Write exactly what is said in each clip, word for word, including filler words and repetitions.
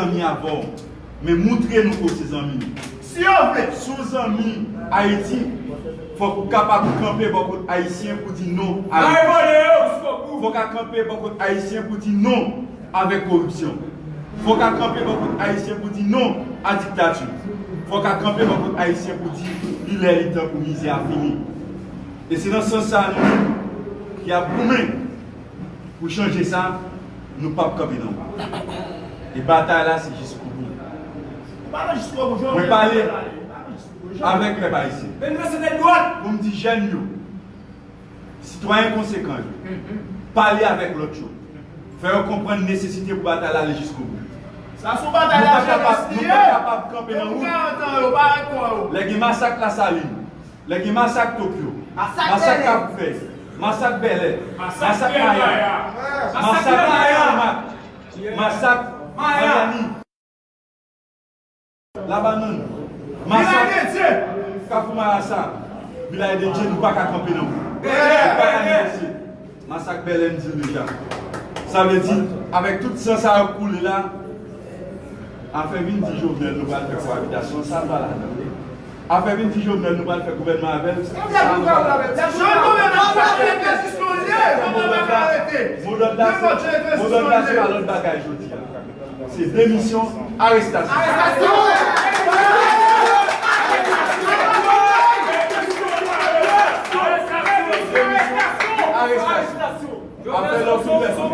zanmi avè w, men moutre nou ke w se zanmi nou. Si w vle, si w zanmi Ayiti, fòk ou kapab kanpe bò kot Ayisyen pou di non avèk Ayisyen. Fòk a kanpe bò kot Ayisyen pou di non avèk koripsyon. Fòk a kanpe bò kot Ayisyen pou di non a diktati. Fòk a kanpe bò kot Ayisyen pou di li lè li tan pou mizè a fini. E se nan sans sa a nou menm ki ap goumen pou chanje sa, nou p ap kanpe nan w. E batay la se jiskobou. Mwen pale avèk pèp ayisyen. Pou m di jèn yo, sitwayen konsekan yo, pale avèk lòt yo. Fè yo konprann nesesite pou batay la ale jiskobou. Sa se yon batay lajenès li ye. Nou pa kapab kanpe nan wout. Lè gen masak Lasalin, lè gen masak Tokyo, masak Kafou Fèy, masak Bèlè, masak Maya, masak Maya, masak Mayani, Labannann, masak Kafou Marasa, Vilaj de Dye, nou pa ka kanpe nan wout. Nou pa ka negosye. Masak Bèlè, m di l deja. Sa vle di, avèk tout san sa yo k koule la, afè vin di Jovenel nou pral fè koabitasyon, sa pa ladan. Afè vin di Jovenel nou pral fè gouvènman avè l, sa nou pa ladan. Modòd la, modòd la se pa lòt bagay jodi a. Se demisyon, arestasyon. Arestasyon! Arestasyon! Apre lè w fin fè tout,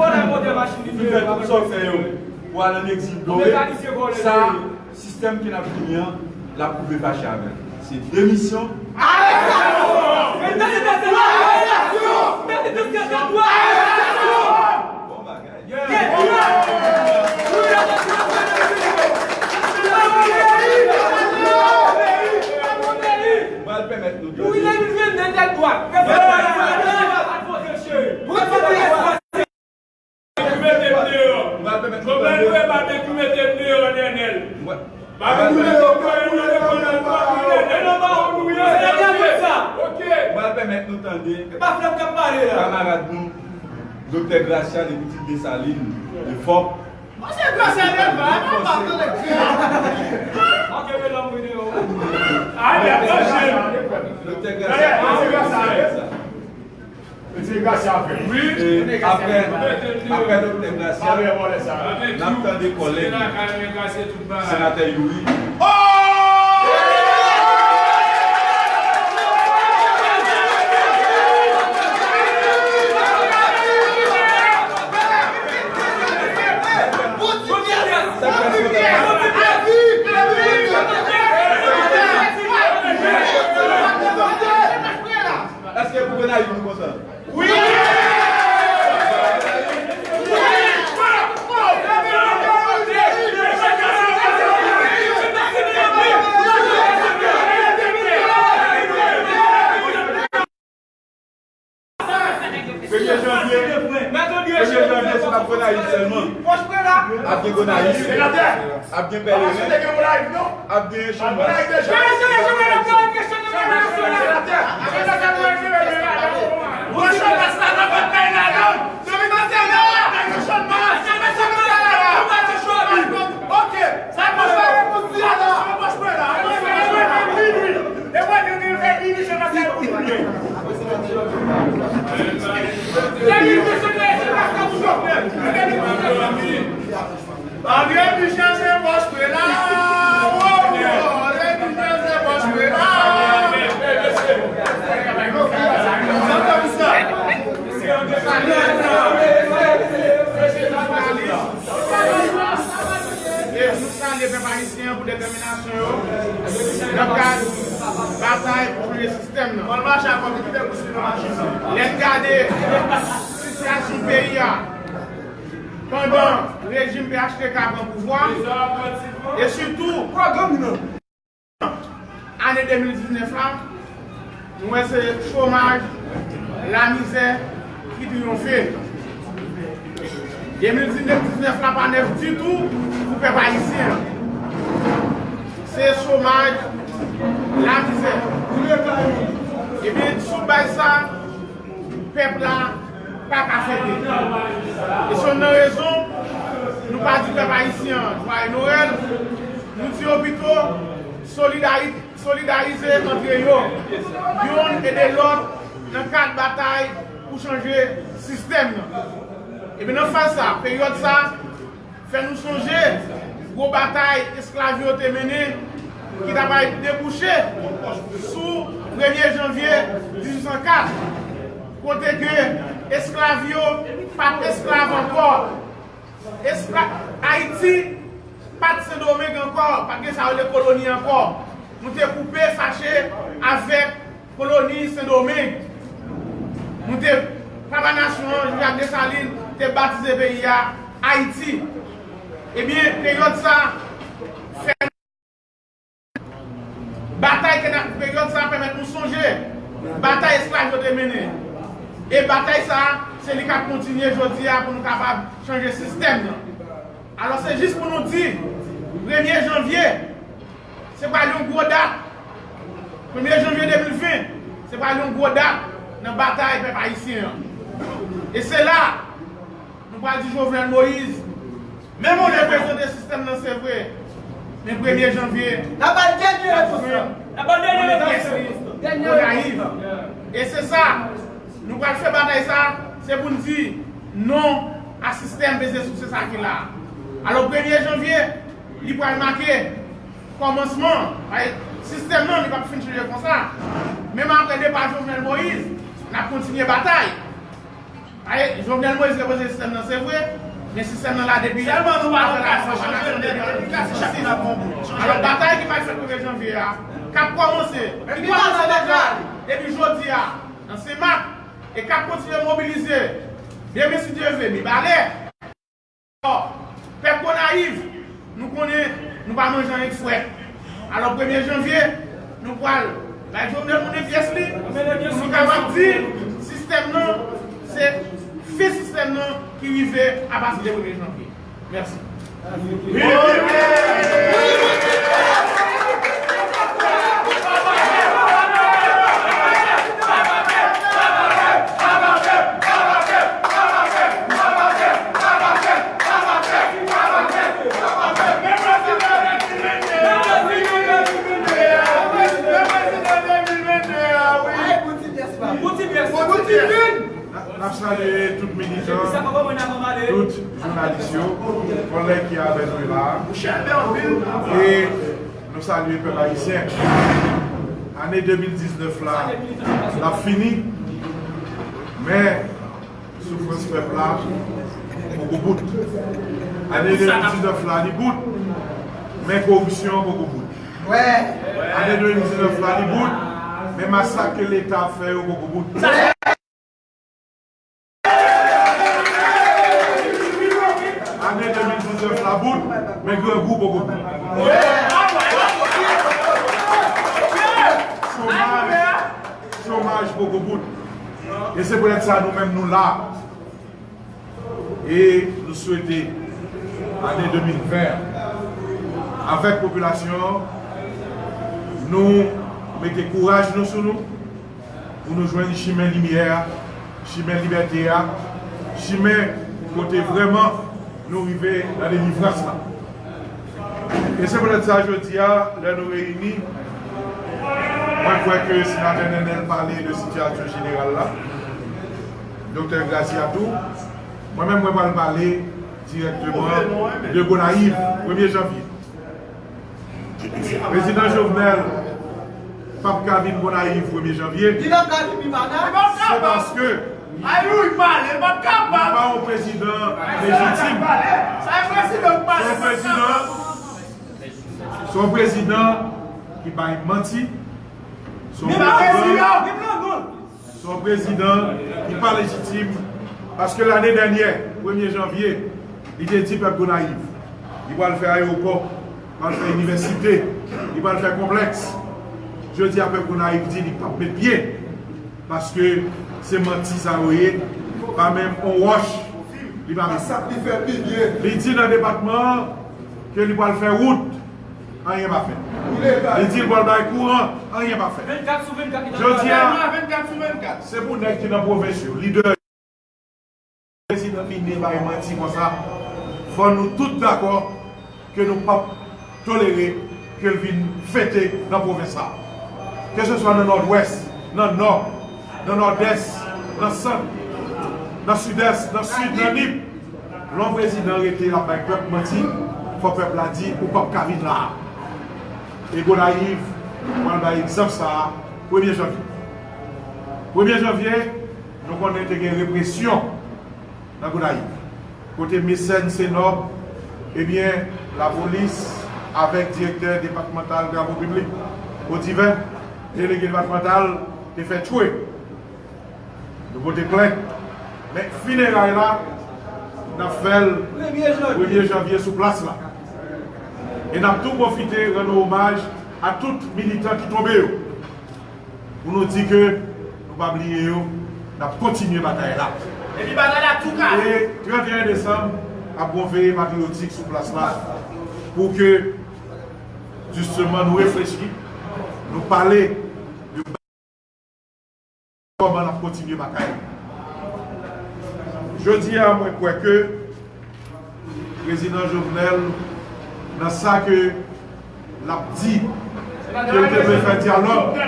fin fè tout sa w fè yo pou al ann egzil dòmi, sa, sistèm ke n ap vini an, l ap pwouve fache avè l. Se demisyon. Arestasyon! Bon bagay. Mwen al pèmèt nou tande. Wi, lè nou jwenn nan tèt dwat. Prezidans pa la, prezidans pa la, prezidans pa la. Mwen nou e pa te tou mete m deyò, Nènèl. Mwen pa te tou mete m deyò, Nènèl. E nan ba ou nou ye. Se nan sa. Ok. Mwen pèmèt nou tande. E pa Flèm k ap pale la. Kamarad nou, Doktè Gracia depi Ti Desalin, Lefòk. Mwen se Gracia Delva, mwen pa tande di. Ok, men lòm wi deyò. A, y ap chanje. Doktè Gracia, Doktè Gracia. Mesye Gracia ap fè. Wi. E apre, apre Doktè Gracia, n ap tande kòlèg Senatè Youri. Èske pou Gonayiv nou kontan? Wi! Premye janvye, premye janvye, se pa Gonayiv sèlman. Ap gen Gonayiv, ap gen Pèleren, ap gen Echanmas. André Michel se pòs kwe la. André Michel se pòs kwe la. E nou salye pèp ayisyen an pou detèminasyon yo nan kad batay pou chanje sistèm nan. Lè n gade sitiyasyon peyi a, pandan rejim P H T K pran pouvwa, e sitou ane de mil diznèf la, nou wè se chomaj, lamizè ki triyonfe. De mil diznèf, diznèf la pa nèf ditou pou pèp ayisyen an. Se chomaj, lamizè. Ebyen, sou baz sa, pèp la pa ka fete. E se youn nan rezon nou pa di pèp ayisyen an jwaye Nwèl, nou di yo pito solidari-, solidarize antre yo, youn ede lòt nan kad batay pou chanje sistèm nan. Ebyen, nan faz sa, peryòd sa, fè nou sonje gwo batay esklav yo te mennen, ki ta pral debouche sou premye janvye dizuit san kat, kote ke esklav yo pa t esklav ankò. Eskla-, Ayiti pa t Sendomeng ankò, pa t gen sa yo rele koloni ankò. Nou te koupe fache avèk koloni Sendomeng. Nou te, papa nasyon an, Jean Jacques Dessalines, te batize peyi a Ayiti. Ebyen, peryòd sa fè batay ke n ap, peryòd sa pèmèt nou sonje batay esklav yo te mennen. E batay sa, se li k ap kontinye jodi a pou nou kapab chanje sistèm nan. Alò, se jis pou nou di, premye janvye, se pral yon gwo dat. Premye janvye de mil ven, se pral yon gwo dat nan batay pèp ayisyen an. E se la, nou pral di Jovenel Moïse, menm ou reprezante sistèm nan, se vre, men premye janvye, n ap bay dènye repons lan. N ap bay dènye repons lan. Dènye repons lan. E se sa, nou pral fè batay sa, se pou n di non a sistèm peze souse sa ki la a. Alò, premye janvye, li pral make kòmansman, paske sistèm nan, li p ap fin chanje konsa. Menm apre depa Jovenel Moïse, n ap kontinye batay. Paske Jovenel Moïse reprezante sistèm nan, se vre, men sistèm nan la depi sèlman nou pa fè la, sa pa chanje depi an mil nèf san sis. Alò, batay ki pral fèt premye janvye a, k ap kòmanse, ki kòmanse deja depi jodi a, nan Senmak, e k ap kontinye mobilize, demen, si Dye vle, Mibalè, pèp Gonayiv, nou konnen nou pa manje anyen k frèt. Alò, premye janvye, nou pral bay Jovenel mennen pyès li, pou nou kapab di sistèm nan, se fen sistèm nan ki rive apati de premye janvye. Mèsi. N ap salye tout militan, tout jounalis yo, kòlèg ki avè nou la. E nou salye pèp ayisyen. Ane de mil diznèf la, l ap fini, men soufrans pèp la poko bout. Ane de mil diznèf la, li bout, men koripsyon poko bout. Ane de mil diznèf la, li bout, men masak ke Leta ap fè yo poko bout. Ane de mil diznèf la bout, men grangou poko bout. Chomaj, chomaj poko bout. E se poutèt sa nou menm nou la. E nou swete ane de mil ven an, avèk popilasyon an, nou mete kouraj nou sou nou, pou nou jwenn chimen limyè a, chimen libète a, chimen kote vrèman nou rive nan delivrans la. E se poutèt sa, jodi a, lè nou reyini, mwen kwè ke senatè Nènèl pale de sitiyasyon jeneral la, Doktè Gracia tou, mwen menm mwen pral pale dirèkteman de Gonayiv, premye janvye. Prezidan Jovenel p ap ka vin Gonayiv premye janvye. Se paske li pa yon prezidan lejitim. Se yon prezidan, se yon prezidan ki bay manti. Se yon prezidan Se yon prezidan ki pa lejitim, paske lane dènyè, premye janvye, li te di pèp Gonayiv, li pral fè ayewopò, li pral fè inivèsite, li pral fè konplèks. Jodi a, pèp Gonayiv di li p ap met pye, paske se manti sa yo ye, pa menm on wòch li pa met. Li di nan depatman an ke li pral fè wout, anyen pa fèt. Li di l pral bay kouran, anyen pa fèt. Jodi a, se pou nèg ki nan pwovens yo, lidè yo, prezidan vini bay manti konsa. Fò nou tout dakò ke nou p ap tolere ke l vin fete nan pwovens sa. Keseswa nan Nòdwès, nan Nò, nan Nòdès, nan Sant, nan Sidès, nan Sid, nan Nip. Lè yon prezidan rete l ap bay pèp manti, fò pèp la di ou p ap ka vin la a. E Gonayiv pral bay egzanp sa a premye janvye. Premye janvye, nou konnen te gen represyon nan Gonayiv. Kote Mesèn Senòb, ebyen, lapolis avèk direktè depatmantal travo piblik, Odivè, delege depatmantal, te fè tchwe. Nou pote plent. Men fineray la, n ap fè l premye janvye sou plas la. E n ap tou pwofite rann omaj a tout militan ki tonbe yo. Pou nou di ke nou pa bliye yo, n ap kontinye batay la. Epi batay la tou kale. E trannteyen desanm, ap gon veye patriyotik sou plas la pou ke, jisteman, nou reflechi, nou pale de kòman n ap kontinye batay. Jodi a, mwen kwè ke prezidan Jovenel, nan sa ke l ap di, ke l te vle fè dyalòg,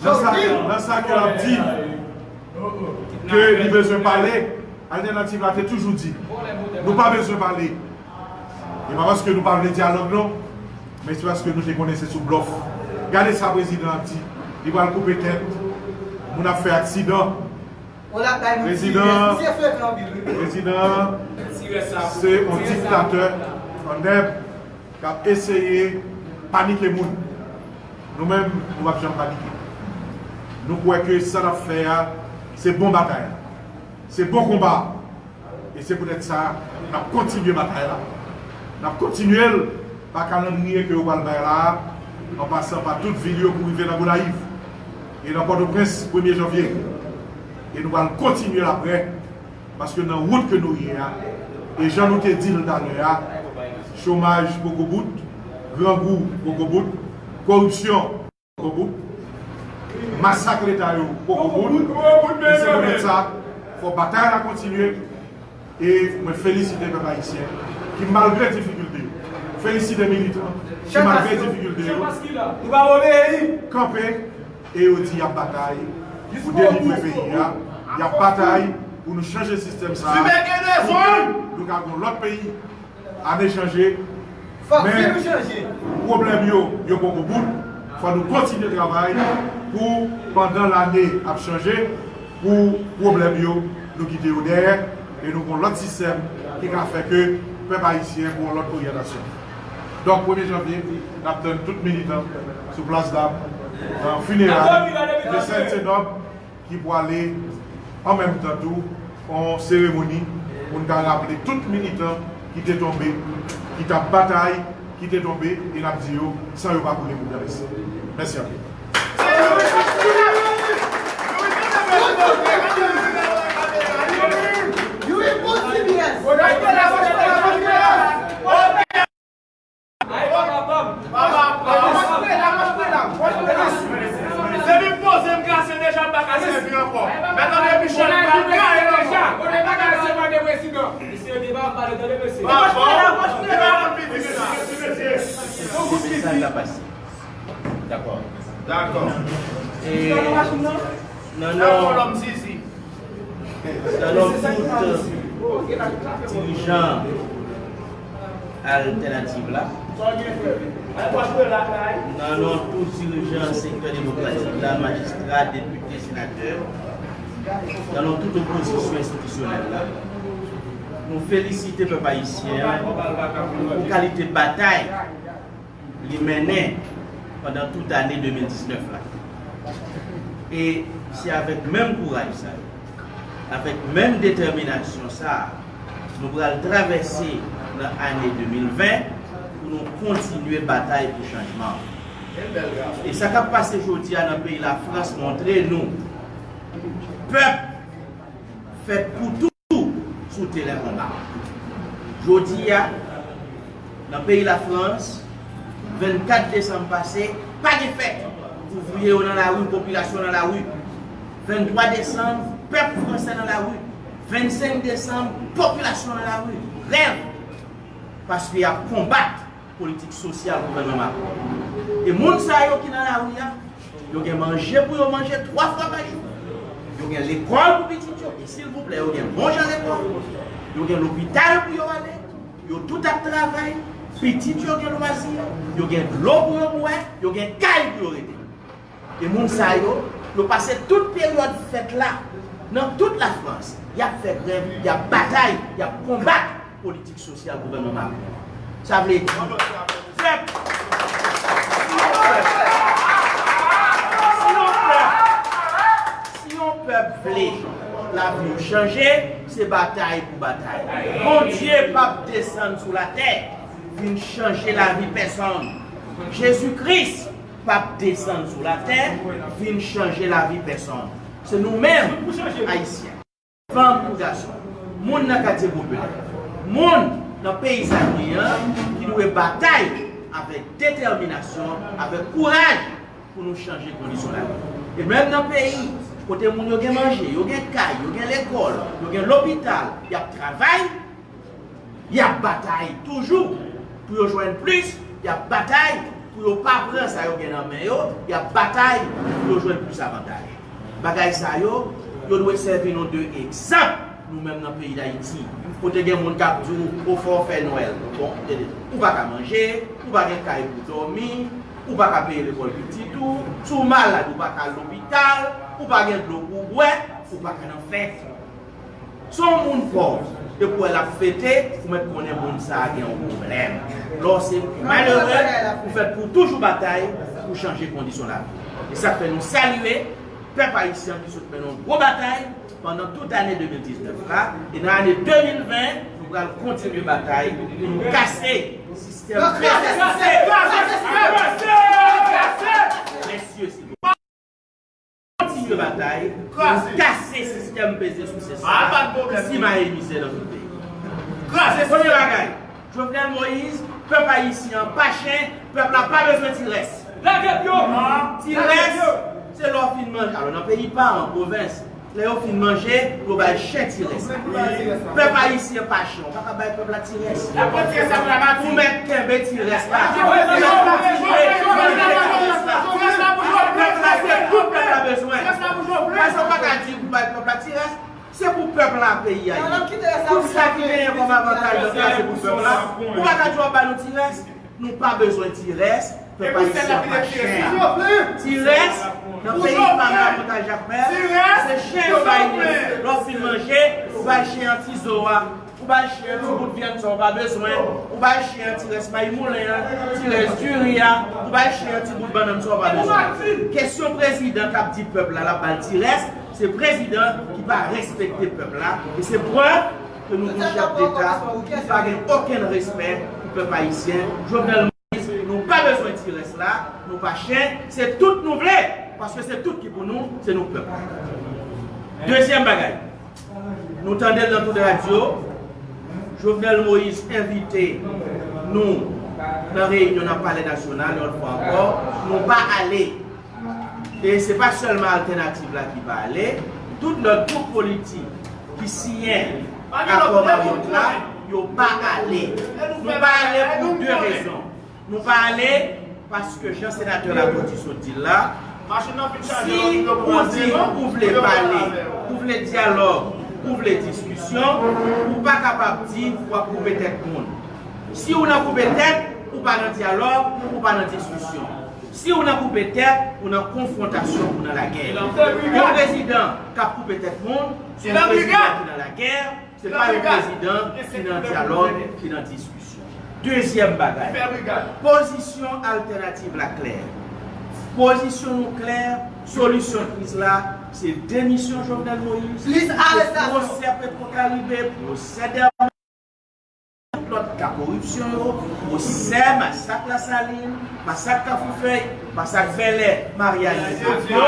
nan sa, nan sa ke l ap di, ke li bezwen pale, Altènativ la te toujou di, nou pa bezwen pale. E pa paske nou pa vle dyalòg non, men se paske nou te konnen se sou blòf. Gade sa prezidan an di, li pral koupe tèt moun ap fè aksidan. Prezidan, prezidan an se yon diktatè, yon nèg k ap eseye panike moun. Nou menm, nou p ap janm panike. Nou kwè ke sa n ap fè a, se bon batay. Se bon konba. E se poutèt sa, n ap kontinye batay la. N ap kontinye l pa kalandriye ke yo pral bay la a, an pasan pa tout vil yo pou rive nan Gonayiv. E nan Pòtoprens, premye janvye. E nou pral kontinye l apre, paske nan wout ke nou ye a, E jan nou te di l talè a, chomaj poko bout, grangou poko bout, koripsyon poko bout, masak Leta yo poko bout. E se poutèt sa, fò batay la kontinye. E mwen felisite pèp ayisyen ki, malgre difikilte yo, felisite militan ki, malgre difikilte yo, kanpe e yo di y ap batay pou delivre peyi a, y ap batay pou nou chanje sistèm sa a, pou nou ka gen yon lòt peyi. Ane chanje, men pwoblèm yo, yo poko bout. Fò nou kontinye travay pou, pandan lane ap chanje, pou pwoblèm yo, nou kite yo dèyè e nou gen yon lòt sistèm ki ka fè ke pèp ayisyen pran yon lòt oryantasyon. Donk, premye janvye, n ap tann tout militan sou Plas Dam nan fineray de Sèn Senòb ki pwale an menm tan tou yon seremoni pou n ka raple tout militan ki te tonbe, ki t ap batay, ki te tonbe, e n ap di yo, san yo pa koule pou blan isit. Mèsi anpil. Depi m poze m kase deja, m pa ka sèvi ankò. Mèt André Michel pa kay ankò. Mesye, deba ap pale, tande mesye. Dakò. Dakò. E nan non, nan non tout dirijan Altènativ la, nan non tout dirijan sektè demokratik la, majistra, depite, senatè, nan non tout opozisyon enstitisyonèl la, nou felisite pèp ayisyen an pou kalite batay li mennen pandan tout ane de mil diznèf la. E se avèk menm kouraj sa yo, avèk menm detèminasyon sa a, nou pral travèse nan ane de mil ven pou nou kontinye batay pou chanjman. E sa k ap pase jodi a nan peyi Lafrans montre nou, pèp fèt pou tou sou teren konba. Jodi a, nan peyi Lafrans, vennkat desanm pase, pa gen fèt. Ouvriye yo nan lari, popilasyon nan lari. Venntwa desanm, pèp fransè nan lari. Vennsenk desanm, popilasyon nan lari. Rèv, paske y ap konbat politik sosyal gouvènman Macron. E moun sa yo ki nan lari a, yo gen manje pou yo manje twa fwa pa jou. Yo gen lekòl pou pitit yo, e silvouplè, yo gen bon jan lekòl. Yo gen lopital pou yo ale. Yo tout ap travay. Pitit yo gen lwazi. Yo gen dlo pou yo bwè. Yo gen kay pou yo rete. E moun sa yo, yo pase tout peryòd fèt la, nan tout Lafrans, y ap fè grèv, y ap batay, y ap konbat politik sosyal gouvènman Macron. Sa vle di, pèp, si yon pèp, si yon pèp, si yon pèp vle lavi w chanje, se batay pou batay. Bondye p ap desann sou latè vin chanje lavi pèsonn. Jezi Kris p ap desann sou latè vin chanje lavi pèsonn. Se nou menm, Ayisyen, fanm kou gason, moun nan katye popilè, moun nan peyizanri an, ki dwe batay avèk detèminasyon, avèk kouraj pou nou chanje kondisyon lavi. E menm nan peyi kote moun yo gen manje, yo gen kay, yo gen lekòl, yo gen lopital, y ap travay, y ap batay toujou pou yo jwenn plis, y ap batay pou yo pa pran sa yo gen nan men yo, y ap batay pou yo jwenn plis avantaj. Bagay sa yo, yo dwe sèvi nou de egzanp, nou menm nan peyi Dayiti, kote gen moun k ap di w, o fò w fè Nwèl. Bon, tande, ou pa ka manje, ou pa gen kay pou dòmi, ou pa ka peye lekòl pitit ou, si w malad, ou pa ka al lopital, ou pa gen dlo pou w bwè, ou pa ka nan fèt. Si yon moun pòv, depi w wè l ap fete, ou mèt konnen moun sa a gen yon pwoblèm. Lè w se malere, ou fèt pou w toujou batay pou chanje kondisyon lavi. E sa k fè nou salye pèp ayisyen ki sot mennen yon gwo batay pandan tout ane de mil diznèf la, e nan ane de mil ven, nou pral kontinye batay pou nou kase sistèm. Kraze sistèm! Kraze sistèm! Mesye, se kontinye batay pou kase sistèm peze souse sa ki simaye mizè nan tout peyi. Kraze. Premye bagay, Jovenel Moïse, pèp ayisyen an pa chen, pèp la pa bezwen ti rès. Lage pye w! Ti rès, se lè w fin manje. Alò, nan peyi pa w, an pwovens, lè yo fin manje, yo bay chen ti rès la. Pèp ayisyen pa chen, ou pa ka bay pèp la ti rès. Ou mèt kenbe ti rès la. Pèp la fatige, pèp la se tout pèp la bezwen. Pase ou pa ka di pou bay pèp la ti rès, se pou pèp la peyi a ye. Tout sa ki genyen kòm avantaj nan sa se pou pèp la. Ou pa ka di w ap ba nou ti rès. Nou pa bezwen ti rès, pèp ayisyen pa chen. Ti rès, nan peyi pa m, nan Montaj Jakmèl, se chen yo bay li. Lè w fin manje, ou bay chen an ti zo a, ou bay chen an ti bout vyann sa w pa bezwen, ou bay chen an ti rès mayi moulen an, ti rès diri a, ou bay chen an ti bout bannann sa w pa bezwen. Kesyon prezidan k ap di pèp la, l ap ba l ti rès, se prezidan ki pa respekte pèp la, e se prèv ke nou gen yon chèf deta ki pa gen okenn respè pou pèp ayisyen. Jovenel Moïse, nou pa bezwen ti rès la, nou pa chen, se tout nou vle, paske se tout ki pou nou, se nou pèp la. Dezyèm bagay, nou tande l nan tout radyo, Jovenel Moïse envite nou nan reyinyon nan Palè Nasyonal, yon lòt fwa ankò, nou pa ale. E se pa sèlman Altènativ la ki pa ale, tout lòt gwoup politik ki siyen akò Maryot la, yo pa ale. Nou pa ale pou de rezon. Nou pa ale paske jan senatè Latortue sot di l la, si ou di ou vle pale, ou vle dyalòg, ou vle diskisyon, ou pa kapab di w ap koupe tèt moun. Si ou nan koupe tèt, ou pa nan dyalòg, ou pa nan diskisyon. Si ou nan koupe tèt, ou nan konfwontasyon, ou nan lagè. Yon prezidan k ap koupe tèt moun, se yon prezidan ki nan lagè, se pa yon prezidan ki nan dyalòg, ki nan diskisyon. Dezyèm bagay, pozisyon Altènativ la klè. Pozisyon nou klè, solisyon kriz la, se demisyon Jovenel Moïse, se pwosè Petwokaribe, pwosè Dèmè, tout lòt ka koripsyon yo, pwosè masak Lasalin, masak Kafoufèy, masak Bèlè, Maryani, Mafyo.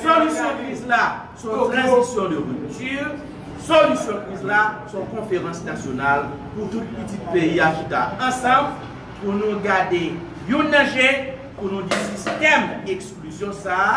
Solisyon kriz la, se yon tranzisyon de ripti. Solisyon kriz la, se yon konferans nasyonal pou tout pitit peyi a chita ansanm, pou nou gade youn nan je, pou nou di sistèm eksklizyon sa a,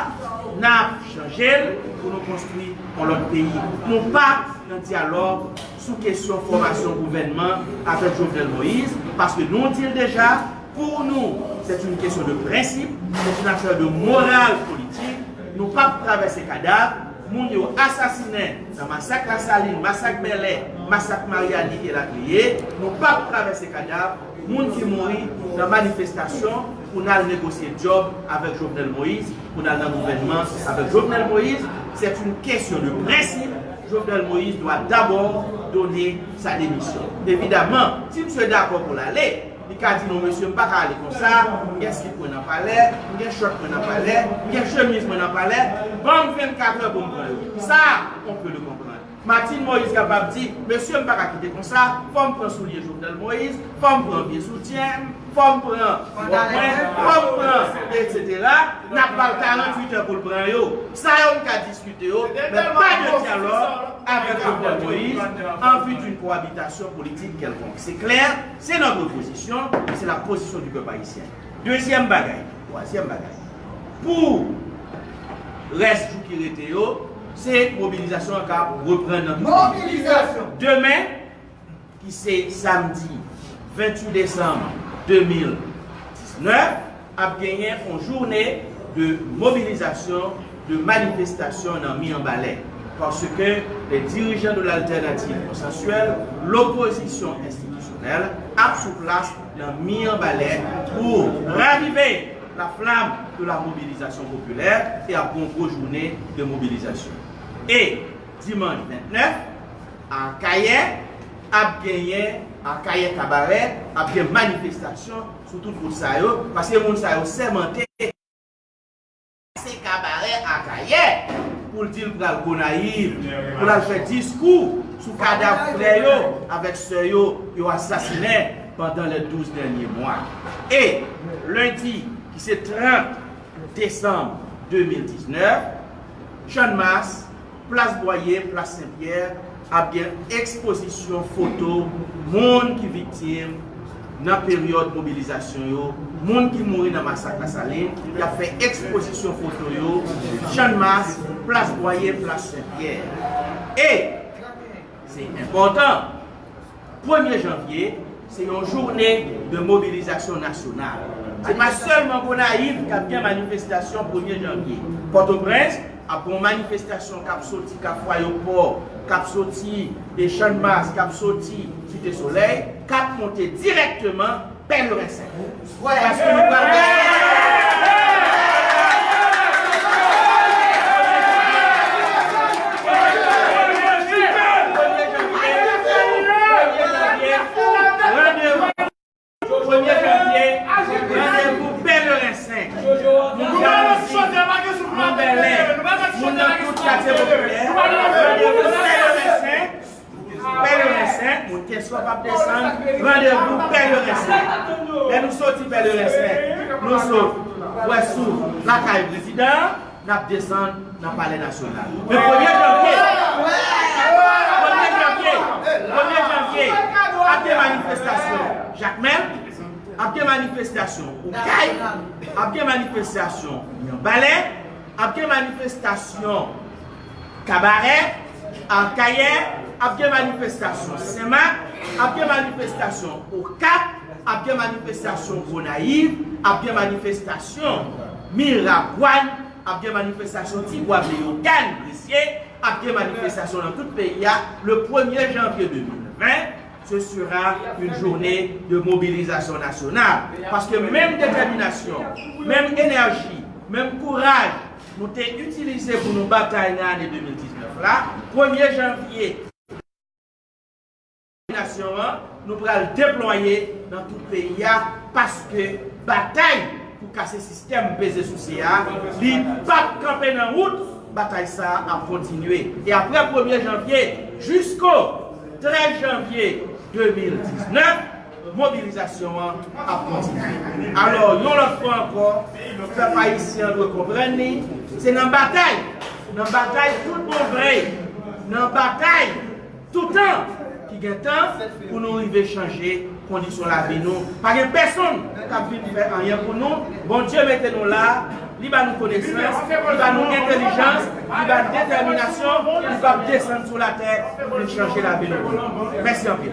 n ap chanje l pou nou konstwi yon lòt peyi. Nou pa nan dyalòg sou kesyon fòmasyon gouvènman avèk Jovenel Moïse, paske nou di l deja, pou nou, c'est une question de principe, c'est une affaire de morale politique. Nou p ap travèse kadav moun yo asasinen nan masak Lasalin, masak Bèlè, masak Maryani elatriye. Nou p ap travèse kadav moun ki mouri nan manifestasyon pou n al negosye djòb avèk Jovenel Moïse, pou n al nan gouvènman avèk Jovenel Moïse. C'est une question de principe. Jovenel Moïse doit d'abord donner sa démission. Evidaman, si misye dakò pou l ale, li ka di, "Non, mesye, m pa ka ale konsa." M gen slip mwen nan palè, m gen chòt mwen nan palè, m gen chemiz mwen nan palè. Ban m vennkat è pou m pran yo. Sa, on peut le comprendre. Martine Moïse kapab di, "Mesye, m pa ka kite konsa, fò m pran soulye Jovenel Moïse, fò m pran vye soutyen m, fò m pran wòk mwen, fò m pran, et cetera" N ap ba l karanntuit è pou l pran yo. Sa yo n ka diskite yo, men pa de dyalòg avèk Jovenel Moïse en vue d'une cohabitation politique quelconque. C'est clair, c'est notre position, c'est la position du peuple haïtien. Dezyèm bagay, twazyèm bagay. Pou rès jou ki rete yo, se mobilizasyon an k ap reprann nan tout peyi. Demen, ki se samdi venntuit desanm de mil diznèf, ap genyen yon jounen de mobilizasyon, de manifestasyon nan Mibalè. Paske les dirigeants de l'alternative consensuelle, l'opposition institutionnelle, ap sou plas nan Mibalè pou ravive la flamme de la mobilisation populaire e ap gen yon gwo jounen de mobilizasyon. E dimanch vennèf, Akayè, ap genyen, Akayè Kabarè, ap gen manifestasyon sou tout wout sa yo, paske moun sa yo sèmante pase Kabarè Akayè pou l di l pral Gonayiv, pou l al fè diskou sou kadav frè yo avèk sè yo yo asasinen pandan les douze derniers mois. E lendi, ki se trant desanm de mil diznèf, Channmas, plas Bwaye, plas Senpyè, Ap gen ekspozisyon foto moun ki viktim nan peryòd mobilizasyon yo, moun ki mouri nan masak Lasalin, y ap fè ekspozisyon foto yo, Channmas, Plas Bwaye, Plas Senpyè. E, se enpòtan, premye janvye, se yon jounen de mobilizasyon nasyonal. Se pa sèlman Gonayiv k ap gen manifestasyon premye janvye. Pòtoprens ap gen yon manifestasyon k ap soti Kafou Ayopò, k ap soti de Channmas, k ap soti Site Solèy, k ap monte dirèkteman Pèleren Senk. Paske nou pral Premye janvye, randevou Pèleren Senk. Moun Jalouzi, moun Bèlè, moun nan tout katye popilè, randevou Pèleren Senk. Pèleren Senk, moun Kennsòf ap desann, randevou Pèleren Senk. Lè nou soti Pèleren Senk, nou sot wè sou lakay prezidan an, n ap desann nan Palè Nasyonal. Men premye janvye, premye janvye, premye janvye, ap gen manifestasyon Jakmèl, ap gen manifestasyon Okay, ap gen manifestasyon Mibalè, ap gen manifestasyon Kabarè, Akayè, ap gen manifestasyon Senmak, ap gen manifestasyon Okap, ap gen manifestasyon Gonayiv, ap gen manifestasyon Miragwàn, ap gen manifestasyon Tigwav, Leyogàn, Gresye, ap gen manifestasyon nan tout peyi a le premye janvye de mil ven. Ce sera une journée de mobilisation nationale. Paske menm detèminasyon, menm enèji, menm kouraj nou te itilize pou nou batay nan ane de mil diznèf la, premye janvye, detèminasyon an, nou pral deplwaye nan tout peyi a, paske batay pou kase sistèm peze souse a, li p ap kanpe nan wout, batay sa a ap kontinye. E apre premye janvye, jisko trèz janvye de mil diznèf, mobilizasyon an ap kontinye. Alò, yon lòt fwa ankò, pèp ayisyen an dwe konprann li, se nan batay, nan batay tout bon vre, nan batay toutan ki gen tan pou nou rive chanje kondisyon lavi nou. Pa gen pèsonn k ap vin fè anyen pou nou. Bondye mete nou la, li ba nou konesans, li ba nou entèlijans, li ba nou detèminasyon, li p ap desann sou latè pou vin chanje lavi nou. Mèsi anpil.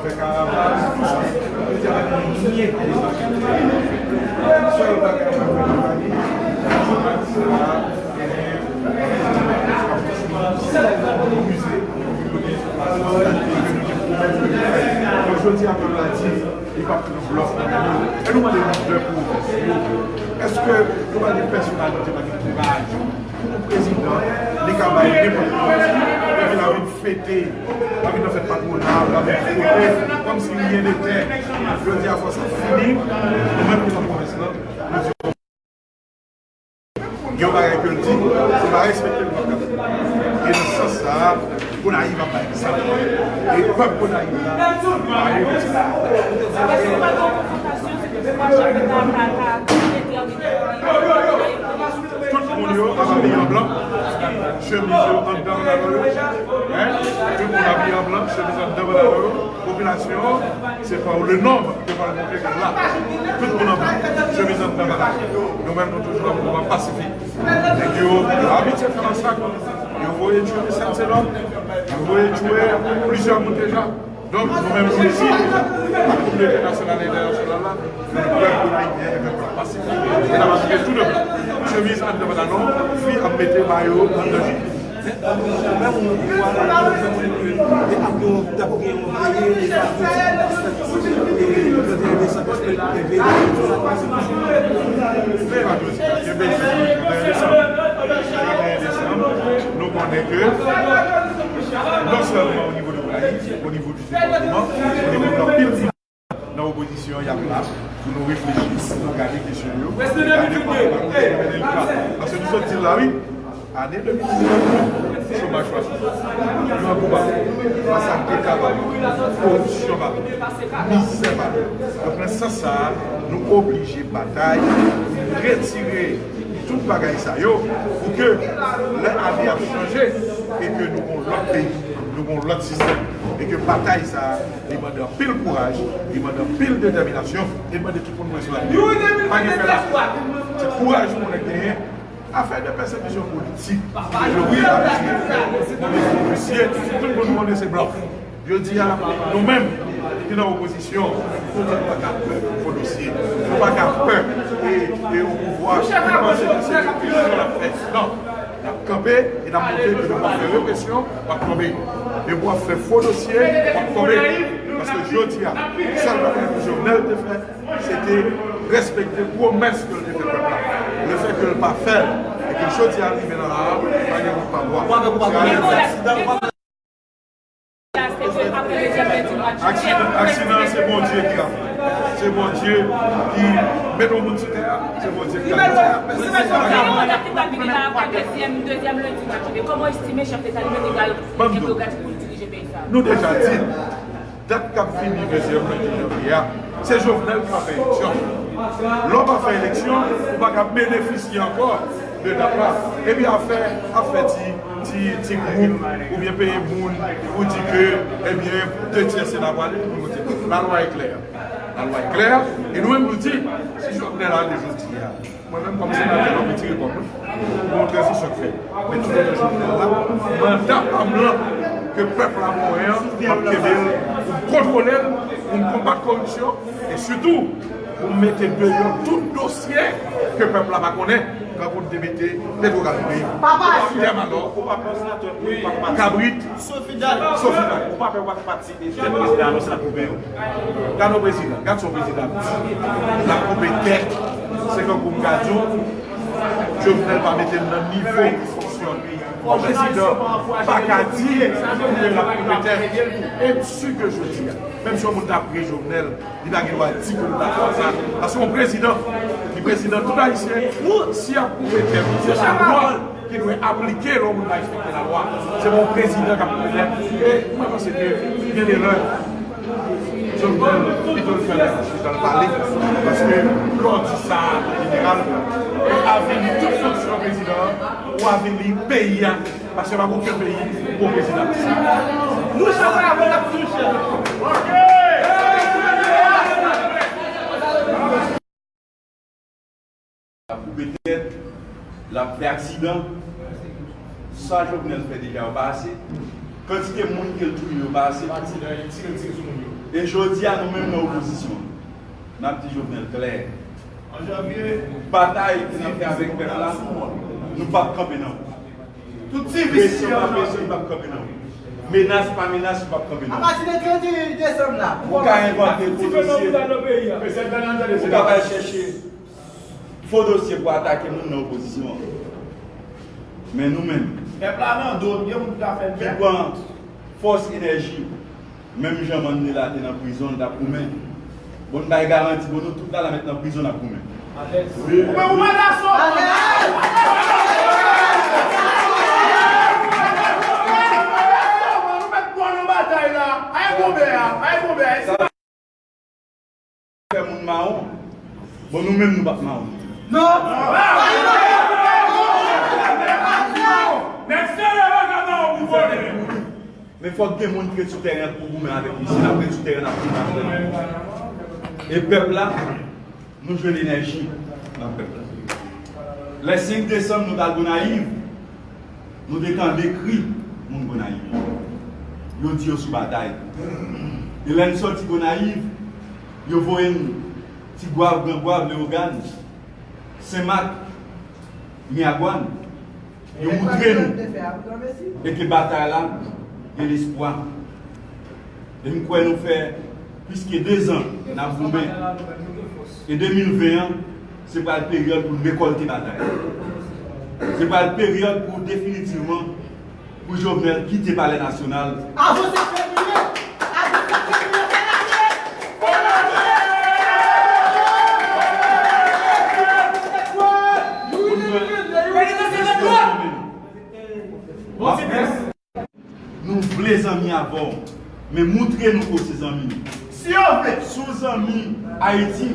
Fè karavàn, tout sa. Yo di a pa gen anyen ki desann. Sèl bagay mwen fè nan lavi, se sa, genyen yon mize, yon mize. Donk, jodi a, pèp la di, li p ap pran blòf nan men nou. E nou mande lidè pwovens yo, èske nou pa gen pèsonalite, pa gen kouraj? Pou yon prezidan, li ka bay nenpòt manti, epi l ap vin fete, l ap vin nan fèt patwonal, l ap vin fete, kòmsi ryen n'était. Jodi a, fò sa fini, nou menm ki nan pwovens lan, nou di, gen yon bagay ke l di, se pa respekte l, nou p ap ka fè. E nan sans sa a, Gonayiv ap bay egzanp. E pèp Gonayiv la, pa gen yon ti bagay. Tout moun yo ap abiye an blan, chemiz yo anndan pantalon yo. Hein? Tout moun abiye an blan, chemiz anndan pantalon yo. Popilasyon an, se pa le nonb ke pral montre ke l la. Tout moun an blan, chemiz anndan pantalon. Nou menm, nou toujou ap mouvman pasifik. Nèg yo, yo abitye fè masak, yo voye tchwe Sèn Selòm, yo voye tchwe plizyè moun deja. Donk, nou menm, nou di, ak kominote nasyonal e entènasyonal la, nou pèp ayisyen, e pèp la pasifik. E n ap aplike tou de blan. Chemiz anndan pantalon, fi ap mete mayo anndan jip. Nou konnen ke non sèlman o nivo de Gonayiv, o nivo du depatman, o nivo de anpil nan opozisyon an, y ap la pou nou reflechi, pou nou gade kesyon yo, gade kòman nou mennen l. Paske nou sot di l la, wi, ane de mil diznèf, chomaj pa sou, gran kou pa, masak de ka pa, koripsyon pa, mizè pa. Donk, nan sans sa a, nou oblije batay pou retire tout bagay sa yo, pou ke lè ane ap chanje e ke nou gon lòt peyi, nou gon lòt sistèm, e ke batay sa a, li mande anpil kouraj, li mande anpil detèminasyon, e li mande tout moun pran sou lavi. Pa gen fè la. Se kouraj pou nèg genyen. Afè de pèsekisyon politik, wi, wi, tout moun konnen se blòf. Jodi a, nou menm ki nan opozisyon, nou di nou pa ka pè fo dosye. Nou pa ka pè e, e o pouvwa ki panse ke se pèsekisyon l ap fè. Non. N ap kanpe e n ap montre ke depi w ap fè represyon, w ap tonbe. Depi w ap fè fo dosye, w ap tonbe. Paske jodi a, sèl bagay ke Jovenel te fè, se te respekte pwomès ke l te fè pèp la. Lefètke l pa fè l, e ke jodi a l rive nan la a, pa gen wout pa bwa. Se ale. Aksidan, aksidan an, se Bondye ki ka fè. Se Bondye ki mete yon moun sou tè a, se Bondye ki ka fè. Kòman w estime chèf leta li menm li pral gen prerogativ pou l dirije peyi sa a? Nou deja di, dat k ap vini dezyèm lendi janvye a, se Jovenel ki va fè eleksyon. Lè w pa fè eleksyon, ou pa ka benefisye ankò de dat la. Epi afè, afè ti, ti, ti gwoup, oubyen peye moun pou di ke, ebyen, de tyè sena pwale, lalwa e klè. Lalwa e klè, e nou menm nou di, si Jovenel ale jodi a, mwen menm kòm senatè, m ap retire kò m, wi. Gon tranzisyon k fèt. Men tout etan Jovenel la, manda pa m lan ke pèp la ba mwen an, m ap kenbe l, pou m kontwole l, pou m konbat koripsyon, e sitou, pou m mete deyò tout dosye ke pèp la pa konnen, tankou n te mete Petro Caribe, Tèm Alò, kabrit, Sofidal. Ou pa pè w pa pati. Tèt prezidan an, se l ap koupe yo. Gade yon prezidan, gade sa yon prezidan ap di. L ap koupe tèt. Se kankou m ka di w, Jovenel pa mete l nan nivo fonksyon peyi. Yon prezidan pa ka di ke l ap koupe tèt. E m si ke jodi a, menm si yon moun ta pre Jovenel, li pa gen dwa di ke l dakò a sa. Paske yon prezidan, li prezidan tout Ayisyen, si y ap koupe tèt, se sa lwa ki dwe aplike lè yon moun pa respekte lalwa. Se pa yon prezidan k ap pèmèt. E mwen panse ke gen de lè Jovenel pito l fèmen bouch li, tan l pale. Paske lè w di sa an jeneral, ou avili tout fonksyon prezidan an, ou avili peyi a, paske pa gen okenn peyi pou yon prezidan. Nou chak la avè l ap touche. L ap koupe tèt, l ap fè aksidan. Sa Jovenel fè deja yo pa ase. Kantite moun ke l touye yo pa ase. Aksidan, e tire, tire sou moun yo. E jodi a, nou menm nan opozisyon, n ap di Jovenel klè. Batay ke n ap fè avèk pèp la, nou p ap kanpe nan wout. Presyon pa presyon, nou p ap kanpe nan wout. Menas pa menas, nou p ap kanpe nan wout. Apati de trant desanm la, ou ka envante fo dosye, ou ka al chèche fo dosye pou atake moun nan opozisyon an. Men nou menm, pèp la nan do n, gen moun ki ka fè l, ki pran fòs, enèji, menm jan Mandela te nan prizon, l t ap goumen. Bon, n bay garanti, bon, nou tout la, la mèt nan prizon, n ap goumen. Alèz. Wi. Ou pa gason! Alèz! Nou mèt pran nan batay la. Ay, Gonbè a, ay, Gonbè a. Fè moun mawon. Bon, nou menm, nou p ap mawon. Non! Nèg serye pa ka mawon pou vòlè. Men fòk gen moun ki ret sou tèren an pou goumen avèk misye. N ap ret sou tèren an, n ap goumen avèk. E pèp la, nou jwenn enèji nan pèp la. Lè senk desanm, nou t al Gonayiv. Nou te tande kri moun Gonayiv. Yo di yo sou batay. E lè n sòti Gonayiv, yo voye n Ti Gwav, Gran Gwav, Leyogàn, Senmak, Miragwàn. Yo moutre nou e ke batay la gen lespwa. E m kwè nou fè plis ke dezan n ap goumen. E de mil ven an, se pral peryòd pou n rekòlte batay. Se pral peryòd pou definitivman, pou Jovenel kite Palè Nasyonal. Avan sèt fevriye! Avan sèt fevriye! Fè lame! Fè lame! Nou vle zanmi avè w, men moutre nou ke w se zanmi. Si w vle, si w zanmi Ayiti,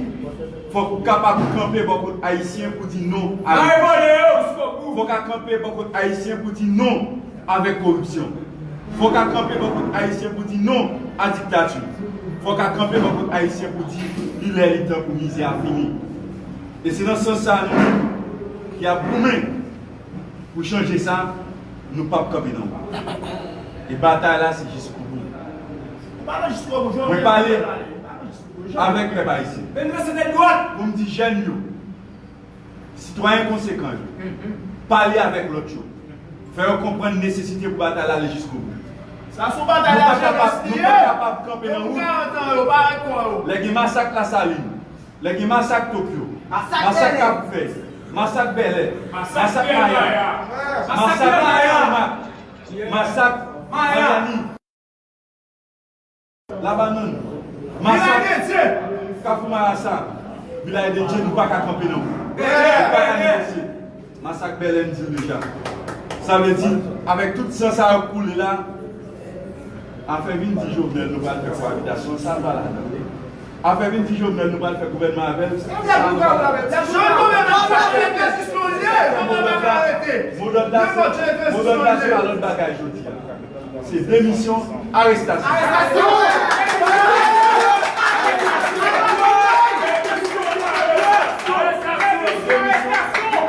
fòk ou kapab kanpe bò kot Ayisyen pou di non a represyon. Fòk w ka kanpe bò kot Ayisyen pou di non avèk koripsyon. Fòk w ka kanpe bò kot Ayisyen pou di non a diktati. Fòk w ka kanpe bò kot Ayisyen pou di li lè li tan pou mizè a fini. E se nan sans sa a nou menm ki ap goumen pou chanje sa, nou p ap kanpe nan wout. E batay la, se jiskobou. Mwen pale avèk pèp ayisyen. Pou m di jèn yo, sitwayen konsekan yo, pale avèk lòt yo. Fè yo konprann nesesite pou batay la ale jiskobou. Sa se yon batay lajenès li ye. Nou pa kapab kanpe nan wout. Lè gen masak Lasalin, lè gen masak Tokyo, masak Kafoufèy, masak Bèlè, masak Maya, masak Maya, masak Mayani, Labannann, masak Kafou Marasa, Vilaj de Dye, nou pa ka kanpe nan wout. Nou pa ka negosye. Masak Bèlè, m di l deja. Sa vle di, avèk tout san sa yo k koule la, afè vin di Jovenel nou pral fè koabitasyon, sa l pa ladan. Afè vin di Jovenel nou pral fè gouvènman avè l, sa l pa ladan. Modòd la, modòd la se pa lòt bagay jodi a. Se demisyon, arestasyon. Arestasyon!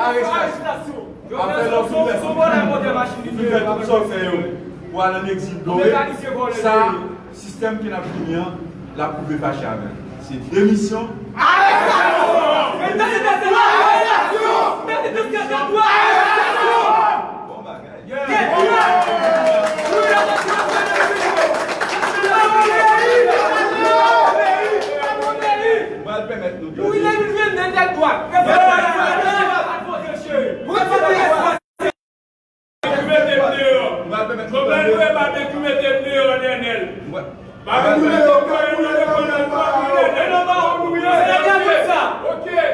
Arestasyon! Apre lè w fin fè tout, fin fè tout sa w fè yo pou al an egzil dore, sa, sistèm ke n ap vini an, l ap twouve fache avè l. Se demisyon. Arestasyon! Arestasyon! Bon bagay. Mwen al pèmèt nou tande. Mwen al pèmèt nou tande.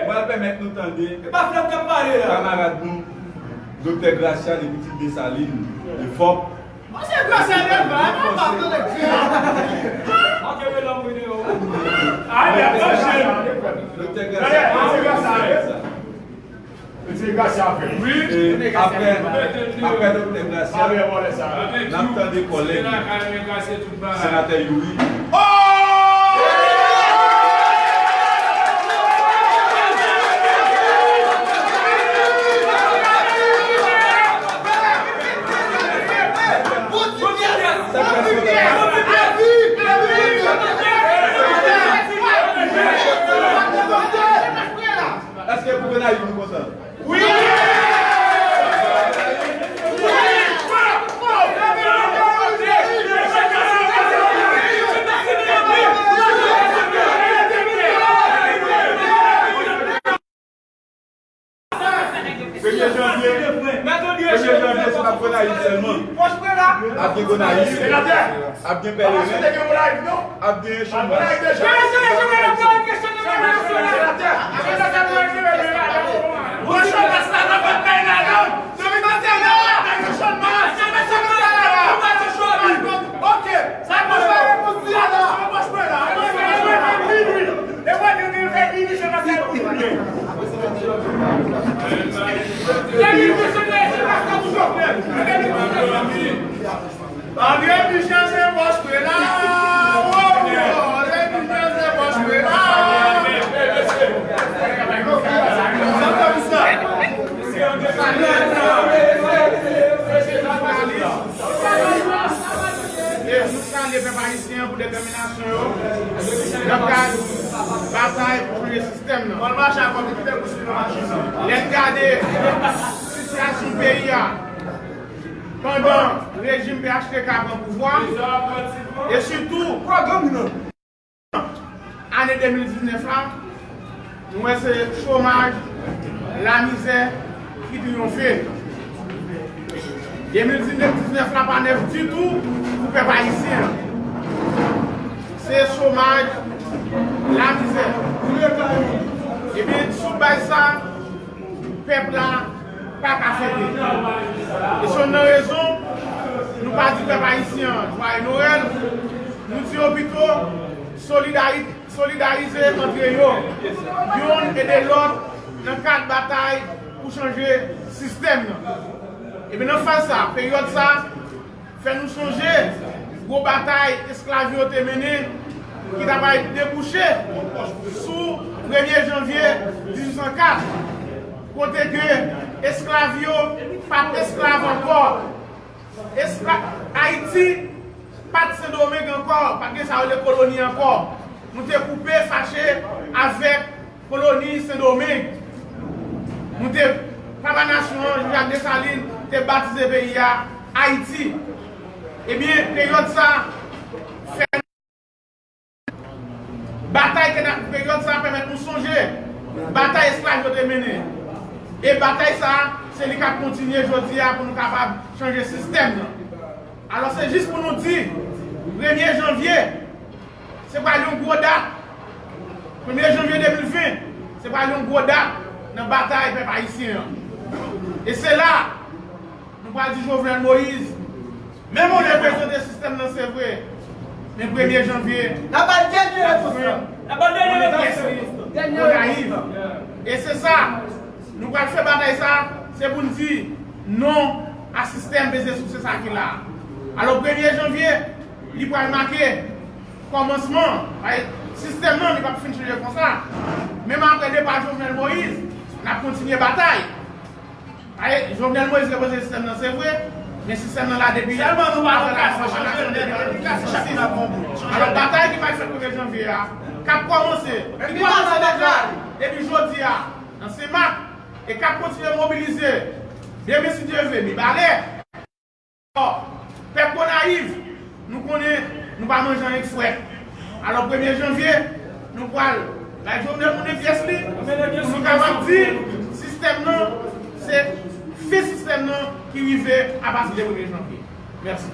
Mwen al pèmèt nou tande. Kamarad nou, Doktè Gracia, li pitit Desalin, li fò. Mwen se Gracia Delva, mwen pa tande kri. Doktè Gracia, Doktè Gracia, wi. E apre, apre Doktè Gracia, n ap tande kòlèg Senatè Youri. Ap gen Gonayiv, ap gen Pèleren, ap gen Echanmas. André Michel se pòs mwen la. André Michel se pòs mwen la. E nou salye pèp ayisyen an pou detèminasyon yo nan kad batay pou chanje sistèm nan. Lè n gade sitiyasyon peyi a, pandan rejim P H T K pran pouvwa, e sitou ane de mil diznèf la, nou wè se chomaj, lamizè ki triyonfe. De mil diznèf la pa nèf ditou pou pèp ayisyen an. Se chomaj, lamizè. Ebyen, sou baz sa, pèp la pa ka fete. E se youn nan rezon nou pa di pèp ayisyen an Jwaye Nwèl, nou di yo pito solidari-, solidarize antre yo, youn ede lòt nan kad batay pou chanje sistèm nan. Ebyen, nan faz sa, peryòd sa, fè nou sonje gwo batay esklav yo te mennen, ki ta pral debouche sou premye janvye dizuit san kat, kote ke esklav yo pa t esklav ankò. Eskla-, Ayiti pa t Sendomeng ankò, pa t gen sa yo rele koloni ankò. Nou te koupe fache avèk koloni Sendomeng. Nou te, papa nasyon an, Jan Jak Desalin, te batize peyi a Ayiti. Ebyen, peryòd sa, fè batay ke n ap, peryòd sa pèmèt nou sonje batay esklav yo te mennen. E batay sa, se li k ap kontinye jodi a pou nou kapab chanje sistèm nan. Alò, se jis pou nou di, premye janvye, se pral yon gwo dat. Premye janvye de mil ven, se pral yon gwo dat nan batay pèp ayisyen an. E se la, nou pral di Jovenel Moïse, men moun reprezante sistèm nan, se vre. Men premye janvye, n ap bay dènye repons lan. N ap bay dènye repons lan. Dènye repons lan. E se sa, nou pral fè batay sa, se pou n di non a sistèm peze souse sa ki la a. Alò, premye janvye, li pral make kòmansman, paske sistèm nan, li p ap fin chanje konsa. Menm apre depa Jovenel Moïse, n ap kontinye batay. Paske Jovenel Moïse reprezante sistèm nan, se vre, men sistèm nan la depi. Sèlman nou pa pran ka fò chanje l, depi chak moun ap pran bout. Alò, batay ki pral fèt premye janvye a, k ap kòmanse, ki kòmanse deja depi jodi a, nan Senmak, e k ap kontinye mobilize demen, si Dye vle, Mibalè. Pèp Gonayiv, nou konnen nou pa manje anyen k frèt. Alò, premye janvye, nou pral bay Jovenel tounen pyès li, pou nou kapab di sistèm nan, se fen sistèm nan ki rive apati de premye janvye. Mèsi.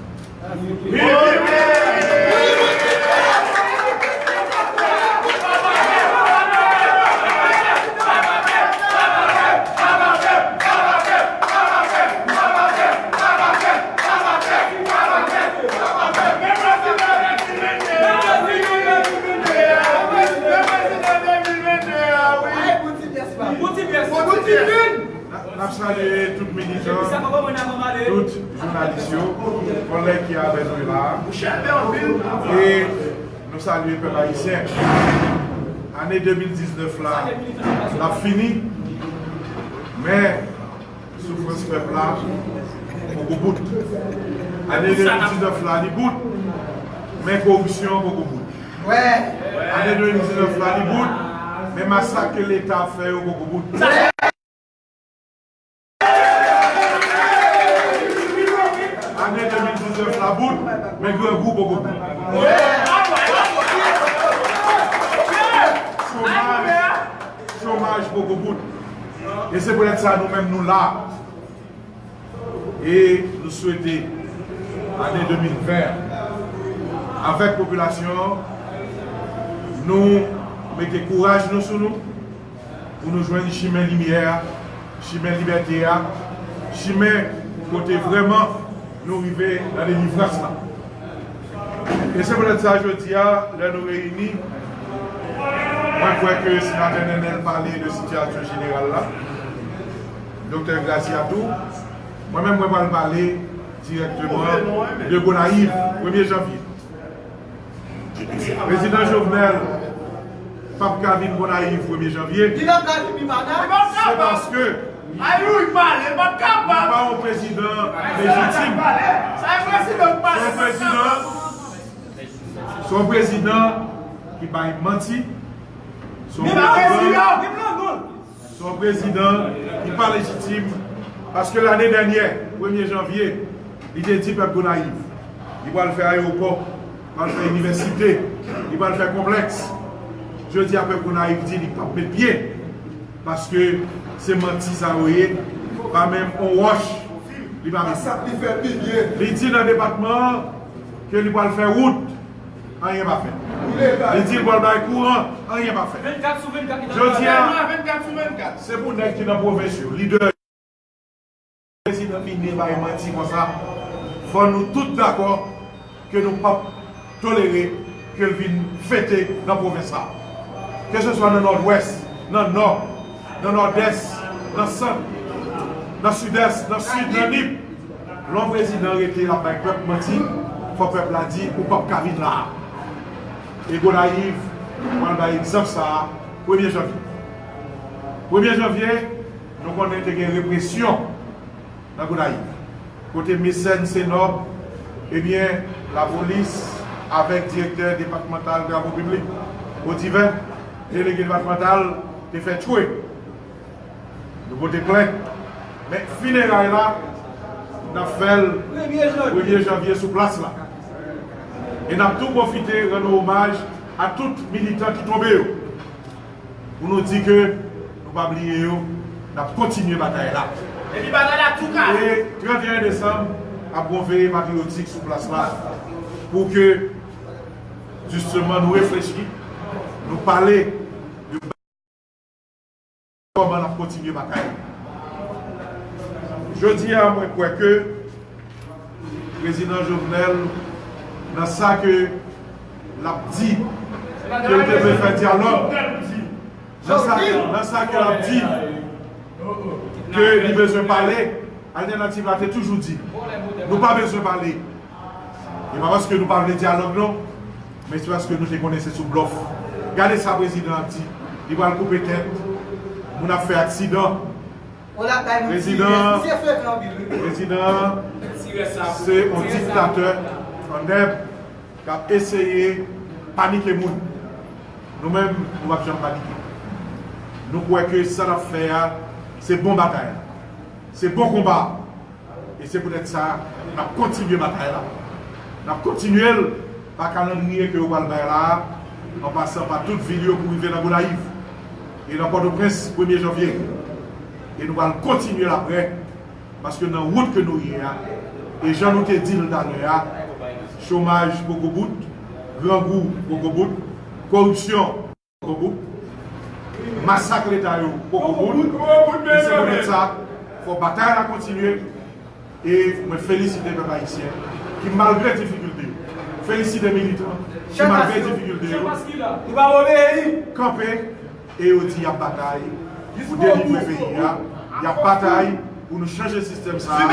N ap salye tout militan, tout jounalis yo, kòlèg ki avè nou la. E nou salye pèp ayisyen. Ane de mil diznèf la, l ap fini, men soufrans pèp la poko bout. Ane de mil diznèf la, li bout, men koripsyon an poko bout. Ane de mil diznèf la, li bout, men masak ke Leta ap fè yo poko bout. Ane de mil diznèf la bout, men grangou poko bout. Chomaj, chomaj poko bout. E se poutèt sa nou menm nou la. E nou swete Ane de mil ven an, avèk popilasyon an, nou mete kouraj nou sou nou pou nou jwenn chimen limyè a, chimen libète a, chimen kote vrèman nou rive nan delivrans la. E se poutèt sa, jodi a, lè nou reyini, mwen kwè ke senatè Nènèl pale de sitiyasyon jeneral la, Doktè Gracia tou, mwen menm mwen pral pale dirèkteman de Gonayiv, premye janvye. Prezidan Jovenel p ap ka vin Gonayiv premye janvye. Li p ap ka vin pi bata. Se paske li pa yon prezidan lejitim. Se yon prezidan, se yon prezidan ki bay manti. Se yon prezidan Se yon prezidan ki pa lejitim, paske lane dènyè, premye janvye, li te di pèp Gonayiv, li pral fè ayewopò, pral fè inivèsite, li pral fè konplèks. Jodi a, pèp Gonayiv di li p ap met pye, paske se manti sa yo ye, pa menm on wòch li pa mete. Li di nan depatman an ke li pral fè wout, anyen pa fèt. Li di l pral bay kouran, anyen pa fèt. Jodi a, se pou nèg ki nan pwovens yo, lidè yo, prezidan vini bay manti konsa, fò nou tout dakò ke nou p ap tolere ke l vin fete nan pwovens la. Keseswa nan Nòdwès, nan Nò, nan Nòdès, nan Sant, nan Sidès, nan Sid, nan Nip, lè yon prezidan rete ap bay pèp manti, fò pèp la di ou p ap ka vin la a. E Gonayiv pral bay egzanp sa a premye janvye. Premye janvye, nou konnen te gen represyon nan Gonayiv, kote mesèn Senòb, ebyen, lapolis avèk direktè depatmantal travo piblik, Odivè, delege depatmantal, te fè tchwe. Nou pote plent. Men fineray la, n ap fè l premye janvye sou plas la. E n ap tou pwofite rann omaj a tout militan ki tonbe yo. Pou nou di ke nou pa bliye yo, n ap kontinye batay la. Epi batay la tou ka. E trannteyen desanm, ap gon veye patriyotik sou plas la pou ke, jisteman, nou reflechi, nou pale de kòman n ap kontinye batay la. Jodi a, mwen kwè ke Prezidan Jovenel, nan sa ke l ap di, ke l te vle fè dyalòg, nan sa, nan sa ke l ap di, ke li bezwen pale, Altènativ la te toujou di, nou pa bezwen pale. E pa paske nou pa vle dyalòg non, men se paske nou te konnen se sou blòf. Gade sa prezidan ap di, li pral koupe tèt moun ap fè aksidan. Prezidan, prezidan se yon diktatè an nèb k ap eseye panike moun. Nou menm, nou p ap janm panike. Nou kwè ke sa n ap fè a, se bon batay la. Se bon konba a. E se poutèt sa, n ap kontinye batay la. N ap kontinye l pa kalandriye ke yo pral bay la a, an pasan pa tout vil yo pou rive nan Gonayiv. E nan Pòtoprens, premye janvye. E nou pral kontinye l apre, paske nan wout ke nou ye a, e jan nou te di l talè a, chomaj poko bout, grangou poko bout, koripsyon poko bout, masak leta yo poko bout. E se poutèt sa, fò batay la kontinye. E mwen felisite pèp ayisyen ki, malgre difikilte yo, felisite militan ki, malgre difikilte yo, kanpe e yo di y ap batay pou delivre peyi a, y ap batay pou nou chanje sistèm sa a,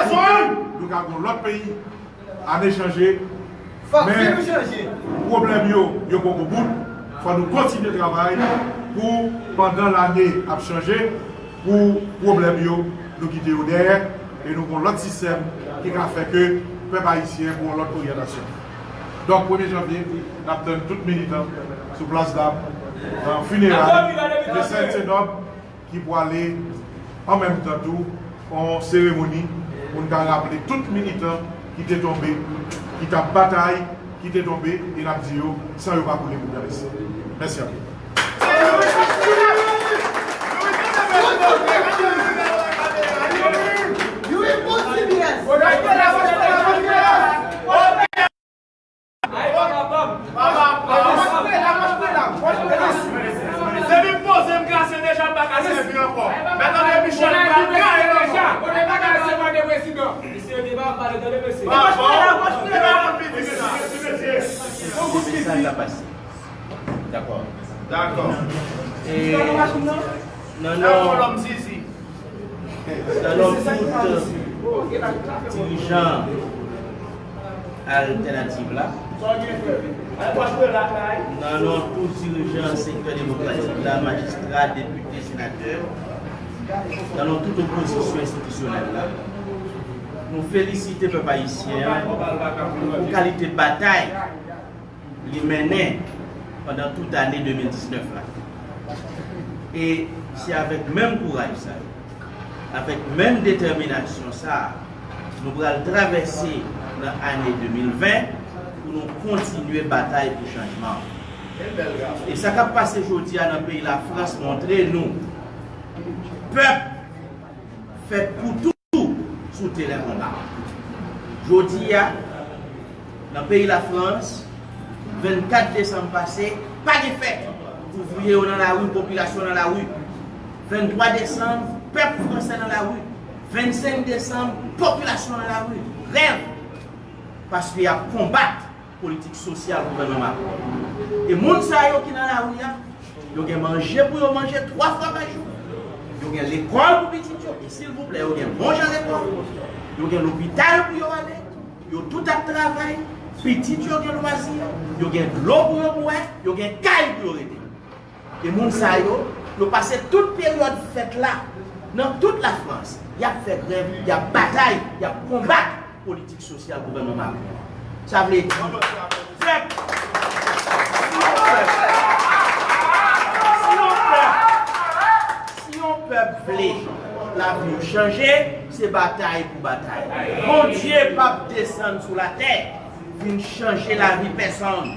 pou ke nou ka gen yon lòt peyi. Ane chanje, men pwoblèm yo, yo poko bout. Fò nou kontinye travay pou, pandan lane ap chanje, pou pwoblèm yo, nou kite yo dèyè e nou gen yon lòt sistèm ki ka fè ke pèp ayisyen pran yon lòt oryantasyon. Donk, premye janvye, n ap tann tout militan sou Plas Dam nan fineray de Sèn Senòb ki pwale an menm tan tou yon seremoni pou n ka raple tout militan ki te tonbe, ki t ap batay, ki te tonbe, e n ap di yo, san yo pa koule pou gade. Mèsi anpil. Depi m poze m kase deja, m pa ka sèvi ankò. Mèt André Michel m pa gaye ankò. Kote bagay se mande prezidan. Mesye, depa ap pale, tande mesye. Bon, bon, depa ap pale, mesye. Bon, bon, mesye. Sa k ap pase. Dakò. Dakò. E nan non, nan non tout dirijan Altènativ la, nan non tout dirijan sektè demokratik la, majistra, depite, senatè, nan non tout opozisyon enstitisyonèl la, nou felisite pèp ayisyen an pou kalite batay li mennen pandan tout ane de mil diznèf la. E se avèk menm kouraj sa yo, avèk menm detèminasyon sa a, nou pral travèse nan ane de mil ven pou nou kontinye batay pou chanjman. E sa k ap pase jodi a nan peyi Lafrans montre nou, pèp fèt pou tou sou teren konba. Jodi a, nan peyi Lafrans, vennkat desanm pase, pa gen fèt. Ouvriye yo nan lari, popilasyon nan lari. Venntwa desanm, pèp fransè nan lari. Vennsenk desanm, popilasyon nan lari. Rèv, paske y ap konbat politik sosyal gouvènman Macron. E moun sa yo ki nan lari a, yo gen manje pou yo manje twa fwa pa jou. Yo gen lekòl pou pitit yo, e silvouplè, yo gen bon jan lekòl. Yo gen lopital pou yo ale. Yo tout ap travay. Pitit yo gen lwazi. Yo gen dlo pou yo bwè. Yo gen kay pou yo rete. E moun sa yo, yo pase tout peryòd fèt la nan tout Lafrans. Y ap fè grèv, y ap batay, y ap konbat politik sosyal gouvènman Macron. Sa vle di, pèp, si yon pèp, si yon pèp, si yon pèp vle lavi w chanje, se batay pou batay. Bondye p ap desann sou latè vin chanje lavi pèsonn.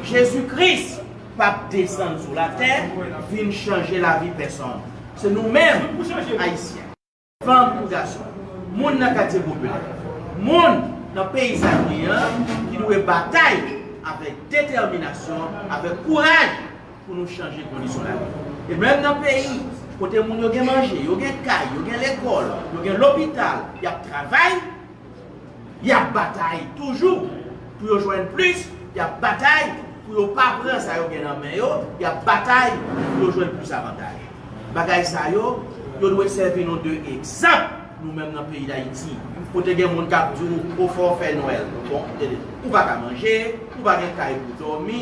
Jezi Kris p ap desann sou latè vin chanje lavi pèsonn. Se nou menm, Ayisyen, fanm kou gason, moun nan katye popilè, moun nan peyizanri an, ki dwe batay avèk detèminasyon, avèk kouraj pou nou chanje kondisyon lavi. E menm nan peyi kote moun yo gen manje, yo gen kay, yo gen lekòl, yo gen lopital, y ap travay, y ap batay toujou pou yo jwenn plis, y ap batay pou yo pa pran sa yo gen nan men yo, y ap batay pou yo jwenn plis avantaj. Bagay sa yo, yo dwe sèvi nou de egzanp, nou menm nan peyi Dayiti. Kote gen moun k ap di w, o fò w fè Nwèl. Bon, tande, ou pa ka manje, ou pa gen kay pou w dòmi,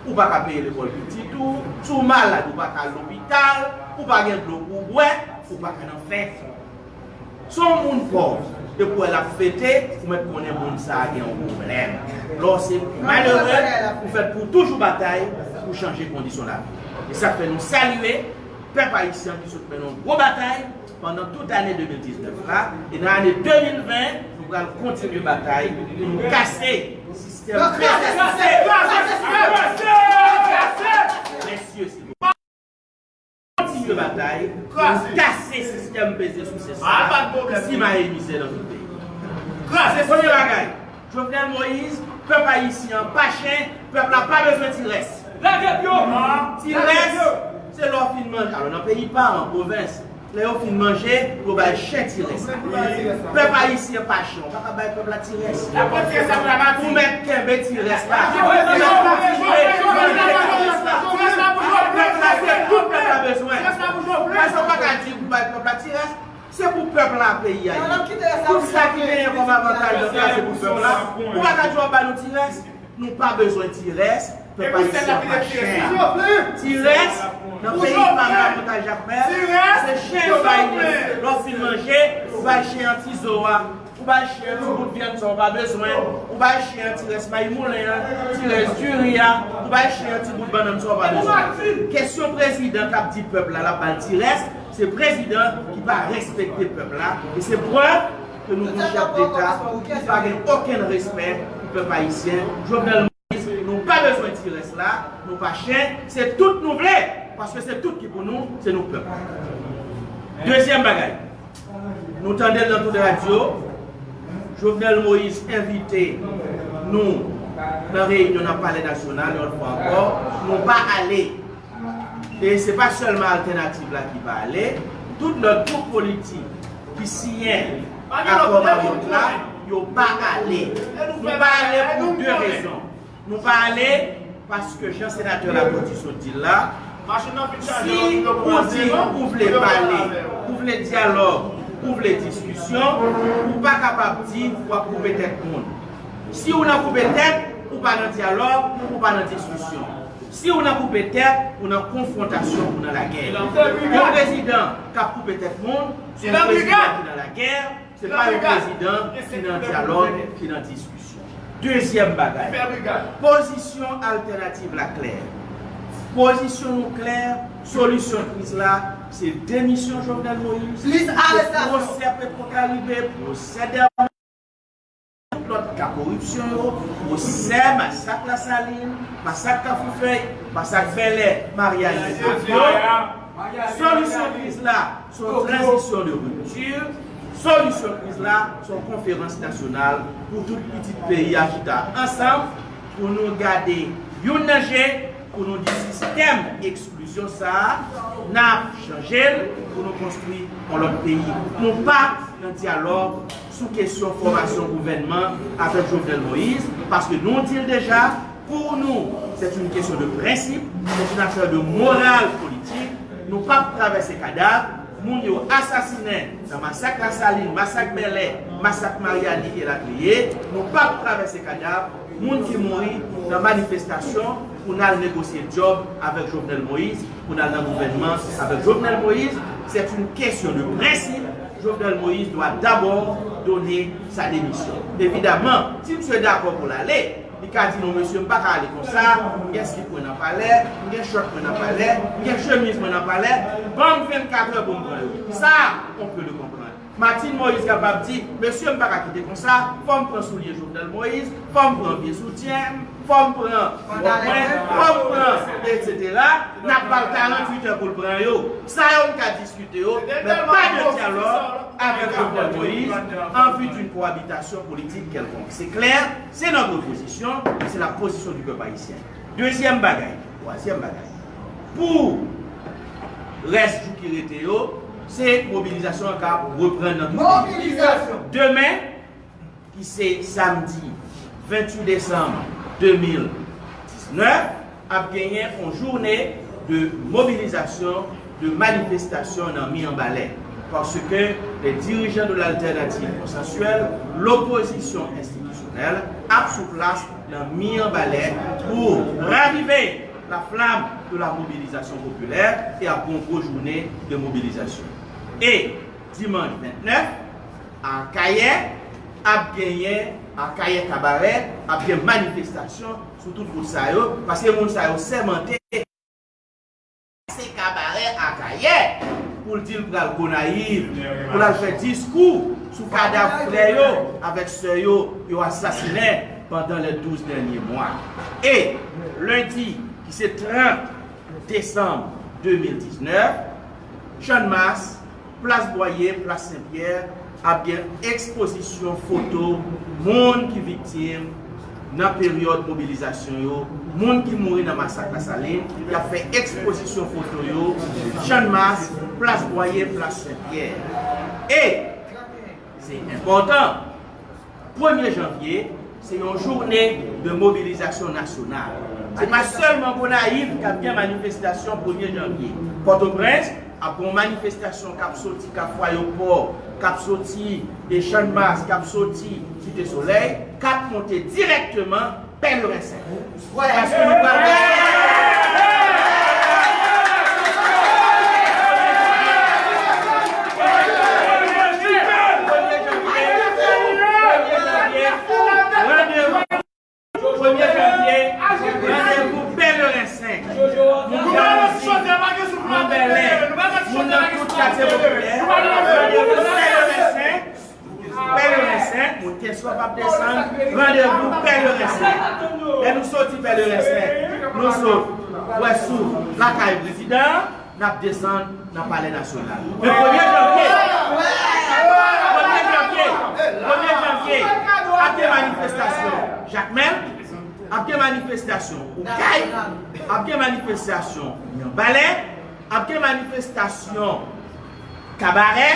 ou pa ka peye lekòl pitit ou, si w malad, ou pa ka al lopital, ou pa gen dlo pou w bwè, ou pa ka nan fèt. Si yon moun pòv, depi w wè l ap fete, ou mèt konnen moun sa a gen yon pwoblèm. Lè w se malere, ou fèt pou w toujou batay pou chanje kondisyon lavi. E sa k fè nou salye pèp ayisyen ki sot mennen yon gwo batay pandan tout ane de mil diznèf la, e nan ane de mil ven, nou pral kontinye batay pou nou kase sistèm. Mesye, kontinye batay pou kase sistèm peze sou sèch la ki simaye mizè nan tout peyi. Kraze. Premye bagay, Jovenel Moïse, pèp ayisyen an pa chen, pèp la pa bezwen ti rès. Lage pye w! Ti rès, se lè w fin manje. Alò, nan peyi pa w, an pwovens, lè yo fin manje, yo bay chen ti rès la. Pèp ayisyen pa chen, w pa ka bay pèp la ti rès. Ou mèt kenbe ti rès la. Ou mèt kontinye manje ti rès la. Pèp la, se tout pèp la bezwen. Pase w pa ka di pou bay pèp la ti rès, se pou pèp la, peyi a ye. Tout sa ki genyen kòm avantaj nan sa, se pou pèp la. Ou pa ka di w ap ba nou ti rès. Nou pa bezwen ti rès, pèp ayisyen pa chen. Ti rès, nan peyi pa m, nan Montaj Jakmèl, se chen yo bay li. Lè w fin manje, ou bay chen an ti zo a, ou bay chen an ti bout vyann sa w pa bezwen, ou bay chen an ti rès mayi moulen an, ti rès diri a, ou bay chen an ti bout bannann sa w pa bezwen. Kesyon prezidan k ap di pèp la, l ap ba l ti rès, se prezidan ki pa respekte pèp la, e se prèv ke nou gen chèf deta ki pa gen okenn respè pou pèp ayisyen. Jovenel Moïse, nou pa bezwen ti rès la, nou pa chen, se tout nou vle, paske se tout ki pou nou, se nou pèp. Dezyèm bagay, nou tande l nan tout radyo, Jovenel Moïse envite nou nan reyinyon nan Palè Nasyonal, yon lòt fwa ankò, nou pa ale. E se pa sèlman Altènativ la ki pa ale, tout lòt gwoup politik ki siyen akò Maryot la, yo pa ale. Nou pa ale pou de rezon. Nou pa ale paske jan senatè Latortue sot di l la, si ou di ou vle pale, ou vle dyalòg, ou vle diskisyon, ou pa kapab di w ap koupe tèt moun. Si ou nan koupe tèt, ou pa nan dyalòg, ou pa nan diskisyon. Si ou nan koupe tèt, ou nan konfwontasyon, ou nan lagè. Yon prezidan k ap koupe tèt moun, se yon prezidan ki nan lagè, se pa yon prezidan ki nan dyalòg, ki nan diskisyon. Dezyèm bagay, pozisyon Altènativ la klè. Pozisyon nou klè, solisyon kriz la, se demisyon Jovenel Moïse, se pwosè Petwokaribe, pwosè Dèmon, tout lòt ka koripsyon yo, pwosè masak Lasalin, masak Kafoufèy, masak Bèlè, Maryani, Solisyon kriz la, se yon tranzisyon de ripti. Solisyon kriz la, se yon konferans nasyonal pou tout pitit peyi a chita ansanm, pou nou gade youn nan je, pou nou di sistèm eksklizyon sa a, n ap chanje l pou nou konstwi yon lòt peyi. Nou pa nan dyalòg sou kesyon fòmasyon gouvènman avèk Jovenel Moïse, paske nou di l deja, pour nous, c'est une question de principe, c'est une affaire de morale politique. Nou p ap travèse kadav moun yo asasinen nan masak Lasalin, masak Bèlè, masak Maryani elatriye. Nou p ap travèse kadav moun ki mouri nan manifestasyon pou n al negosye djòb avèk Jovenel Moïse, pou n al nan gouvènman avèk Jovenel Moïse. C'est une question de principe. Jovenel Moïse doit d'abord donner sa démission. Evidaman, si misye dakò pou l ale, li ka di, "Non, mesye, m pa ka ale konsa, m gen slip mwen nan palè, m gen chòt mwen nan palè, m gen chemiz mwen nan palè, ban m vennkat è pou m pran yo." Sa, on peut le comprendre. Martine Moïse kapab di, "Mesye, m pa ka kite konsa, fò m pran soulye Jovenel Moïse, fò m pran vye soutyen, fò m pran wòk mwen, fò m pran, et cetera" N ap ba l karanntuit è pou l pran yo. Sa yo n ka diskite yo, men pa de dyalòg avèk Jovenel Moïse en vue d'une cohabitation politique quelconque. Se klè, se notre position, c'est la position du peuple haïtien. Dezyèm bagay, twazyèm bagay. Pou rès jou ki rete yo, se mobilizasyon an k ap reprann nan tout peyi. Demen, ki se samdi venntuit desanm de mil diznèf, ap genyen yon jounen de mobilizasyon, de manifestasyon nan Mirebalais, paske les dirigeants de l'alternative consensuelle, l'opposition institutionnelle, ap sou plas nan Mirebalais pou ravive la flamme de la mobilisation populaire e ap gen yon gwo jounen de mobilizasyon. E dimanch vennèf, Akayè, ap genyen, Akayè Kabarè, ap gen manifestasyon sou tout wout sa yo, paske moun sa yo sèmante se Kabarè Akayè pou l di l pral Gonayiv, pou l al fè diskou sou kadav frè yo avèk sè yo yo asasinen pandan les douze derniers mois. E lendi, ki se trant desanm de mil diznèf, Channmas, Plas Bwaye, Plas Senpyè, ap gen ekspozisyon foto moun ki viktim nan peryòd mobilizasyon yo, moun ki mouri nan masak Lasalin, y ap fè ekspozisyon foto yo, Channmas, Plas Bwaye, Plas Senpyè. E se enpòtan, premye janvye, se yon jounen de mobilizasyon nasyonal. Se pa sèlman Gonayiv k ap gen manifestasyon premye janvye. Pòtoprens ap gen yon manifestasyon k ap soti Kafou Ayewopò, k ap soti e Channmas, k ap soti Site Solèy, k ap monte dirèkteman Pèleren senk. Paske nou pral gen premye janvye, premye janvye, randevou, premye janvye, randevou Pèleren senk. Moun Granmouzin, moun Bèlè, moun nan tout katye popilè, randevou Pèleren senk. Pèleren senk, moun Kennsòf ap desann, randevou Pèleren senk. Lè nou soti Pèleren senk, nou sot Wèsou, lakay prezidan an, n ap desann nan Palè Nasyonal. Men premye janvye, premye janvye, premye janvye, ap gen manifestasyon Jakmèl, Ap gen manifestasyon Okay, ap gen manifestasyon Mibalè, ap gen manifestasyon Kabarè,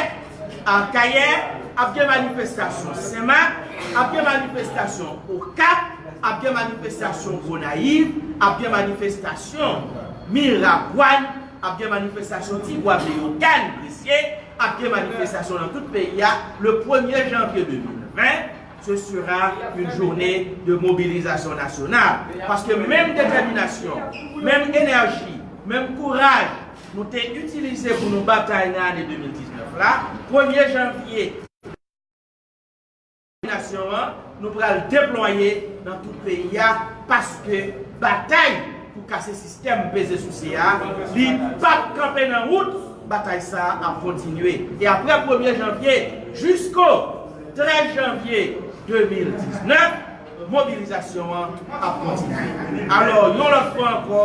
Akayè, ap gen manifestasyon Senmak, ap gen manifestasyon Okap, ap gen manifestasyon Gonayiv, ap gen manifestasyon Miragwàn, ap gen manifestasyon Ti Gwav, Leyogàn, Gresye, ap gen manifestasyon nan tout peyi a le premye janvye de mil ven. Ce sera une journée de mobilisation nationale. Paske menm detèminasyon, menm enèji, menm kouraj nou te itilize pou nou batay nan ane de mil diznèf la, premye janvye, detèminasyon an, nou pral deplwaye nan tout peyi a, paske batay pou kase sistèm peze souse a, li p ap kanpe nan wout, batay sa a ap kontinye. E apre premye janvye, jisko trèz janvye de mil diznèf, mobilizasyon an ap kontinye. Alò, yon lòt fwa ankò,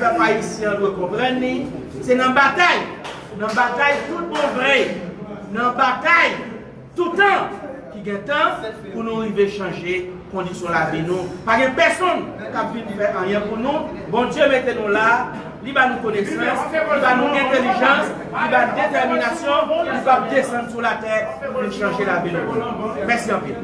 pèp ayisyen an dwe konprann li, se nan batay, nan batay tout bon vre, nan batay toutan ki gen tan pou nou rive chanje kondisyon lavi nou. Pa gen pèsonn k ap vin fè anyen pou nou. Bondye mete nou la, li ba nou konesans, li ba nou entèlijans, li ba nou detèminasyon, li p ap desann sou latè pou vin chanje lavi nou. Mèsi anpil.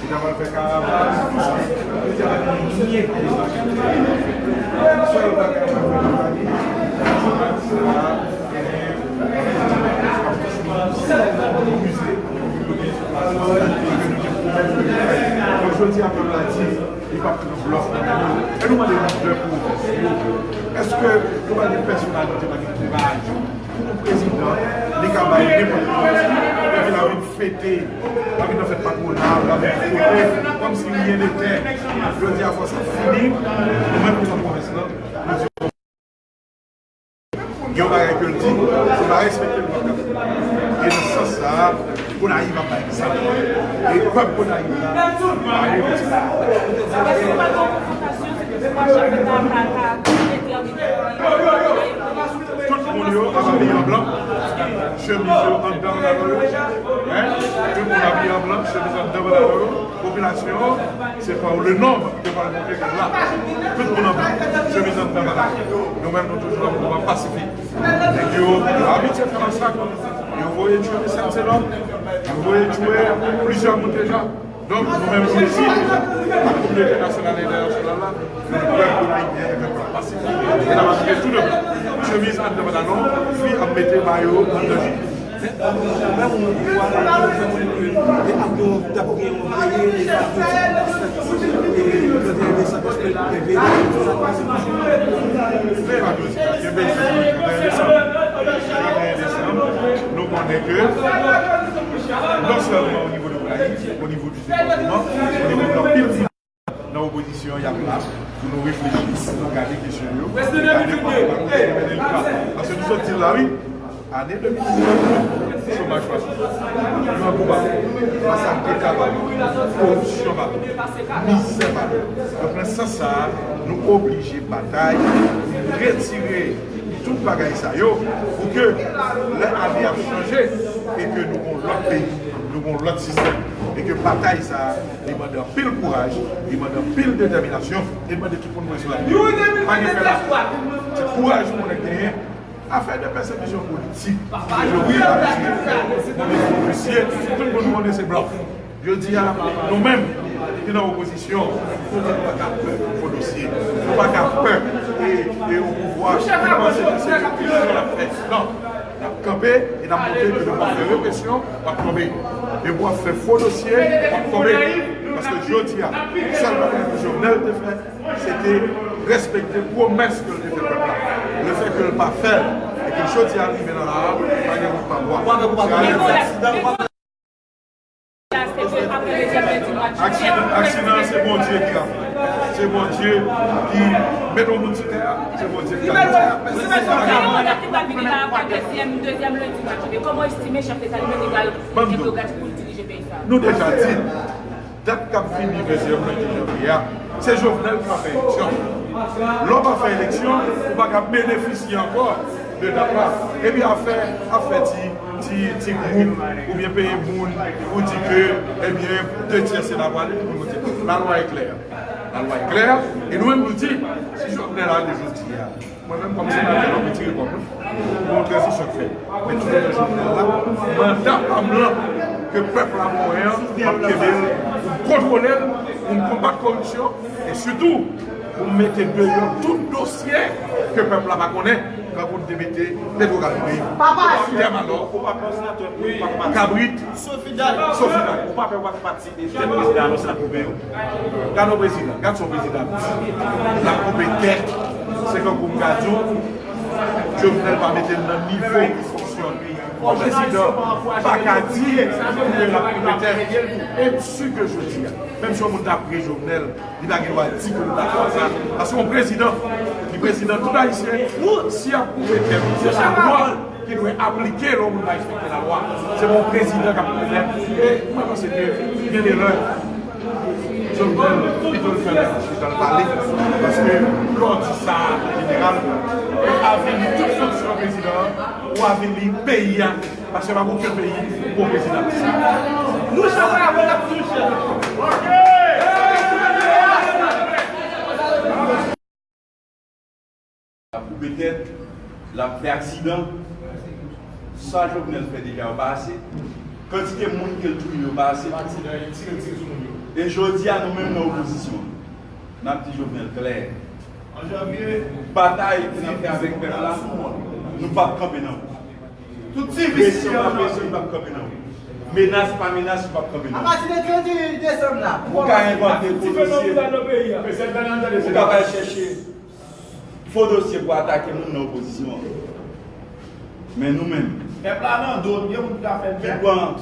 Li ta pral fè karavàn, li ta pral fè sèl bagay la fè nan lavi, se la, jodi a pèp la di, li p ap pran blòf nan men nou. E nou mande lidè pwovens yo, èske nou pa gen pèsonalite, pa gen kouraj? Pou yon prezidan, li ka bay nenpòt ki manti, epi l ap vin fete, l ap vin nan fèt patwonal, l ap vin fete, kòmsi li enlete. Jodi a, fò sa fini, nou menm ki nan pwovens lan, nou di, gen yon bagay ke l di, se pa respekte l, nou p ap ka fè. E nan sans sa a, Gonayiv ap bay egzanp. E pèp Gonayiv la, pa gen piti. Tout moun yo ap abiye an blan, chemiz yo anndan pantalon yo. Hein? Tout moun abiye an blan, chemiz anndan pantalon yo. Popilasyon an, se pa le nonb ke pral monte kòb la. Tout moun an blan, chemiz anndan pantalon. Nou menm, nou toujou nan mouvman pasifik. Nèg yo abitye fè masak. Yo voye tchwe Michel Selòm. Yo voye tchwe plizyè moun deja. Donk, nou menm nou isi, ak kominote nasyonal e entènasyonal la, nou pèp ayisyen, e pèp la pasifik. E n ap aplike tou de bon. Chemiz anndan pantalon, fi ap mete mayo anndan jip. Nou konnen ke non sèlman o nivo de Gonayiv, o nivo di depatman, o nivo de anpil nan opozisyon, y ap la pou nou reflechi, pou nou gade kesyon yo, gade kòman nou mennen l ka. Paske nou sot di l la, wi, ane de mil diznèf, chomaj pa sou, gran kou pa, masak de ka pa, koripsyon pa, mizè pa. Donk, nan sans sa a, nou oblije batay pou retire tout bagay sa yo, pou ke lè ane ap chanje e ke nou gon lòt peyi, nou gon lòt sistèm, e ke batay sa a, li mande anpil kouraj, li mande anpil detèminasyon, e li mande tout moun mwen sou la. Pa gen fè la. Se kouraj pou nèg genyen. Afè de pèsekisyon politik, wi, wi, tout moun konnen se blòf. Jodi a, nou menm ki nan opozisyon, nou di nou pa ka pè fo dosye. Nou pa ka pè e, e o pouvwa ki panse ke se represyon l ap fè. Non. N ap kanpe e n ap montre ke nou p ap fè represyon, w ap tonbe. Depi w ap fè fo dosye, w ap tonbe. Paske jodi a, sèl bagay ke Jovenel te fè, se te respekte pwomès ke l te fè pèp la. Lefètke l pa fè l, e ke jodi a l rive nan la a, pa gen wout pa bwa. Aksidan, aksidan an se Bondye ki ap fè. Se Bondye ki mete yon moun sou tè a, se Bondye ki ap fè. Kòman w estime chèf leta li menm li pral gen prerogativ pou l dirije peyi sa? Nou deja di l. Dat k ap vini venteyen janvye a, se Jovenel ki va fè eleksyon. Lè w pa fè eleksyon, ou pa ka benefisye ankò de dat la. Epi afè, afè ti, ti, ti gwoup, oubyen peye moun pou di ke, ebyen, de tyè se la pwale, tout moun di, la loi est claire. La loi est claire, e nou menm nou di, si Jovenel ale jodi a, mwen menm kòm senatè, m ap retire kò m wi. Gon tranzisyon k fèt. Men tout lè Jovenel la, manda pa m lan ke pèp la ba mwen an, m ap kenbe l, pou m kontwole l, pou m konbat koripsyon, e sitou, pou m mete deyò tout dosye ke pèp la pa konnen, tankou n te mete Petro Caribe, Tèmalò, kabrit, Sofinal. Ou pa pè w pa pati. Tèt prezidan anonse l ap koupe yo. Gade yon prezidan, gade sa yon prezidan ap di. L ap koupe tèt. Se kankou m ka di w, Jovenel pa mete l nan nivo fonksyon peyi. Yon prezidan pa ka di ke l ap koupe tèt. E m si ke jodi a, menm si yon moun ta pre Jovenel, li pa gen dwa di ke l dakò a sa. Paske yon prezidan, li prezidan tout Ayisyen, si y ap koupe tèt, se sa lwa ki dwe aplike lè yon moun pa respekte lalwa. Se pa yon prezidan k ap pwoblèm. E mwen panse ke gen erè. Jovenel, pito l fè lè chita l pale. Paske lè w di sa, an jeneral, ou avili tout fonksyon prezidan an, ou avili peyi a. Paske pa gen okenn peyi pou yon prezidan. Nou chita avè l ap touche. L ap koupe tèt, l ap fè aksidan. Sa Jovenel fè deja yo pa ase. Kantite moun ke l touye yo pa ase. E jodi a, nou menm nan opozisyon, n ap di Jovenel klè. Batay ke n ap fè avèk pèp la, nou p ap kanpe nan wout. Presyon pa presyon, nou p ap kanpe nan wout. Menas pa menas, nou p ap kanpe nan wout. Apati de trant desanm la, ou ka envante fo dosye. Ou ka pral chèche fo dosye pou atake moun nan opozisyon an. Men nou menm, pèp la nan do n, gen moun ki ka fè l. Ki pran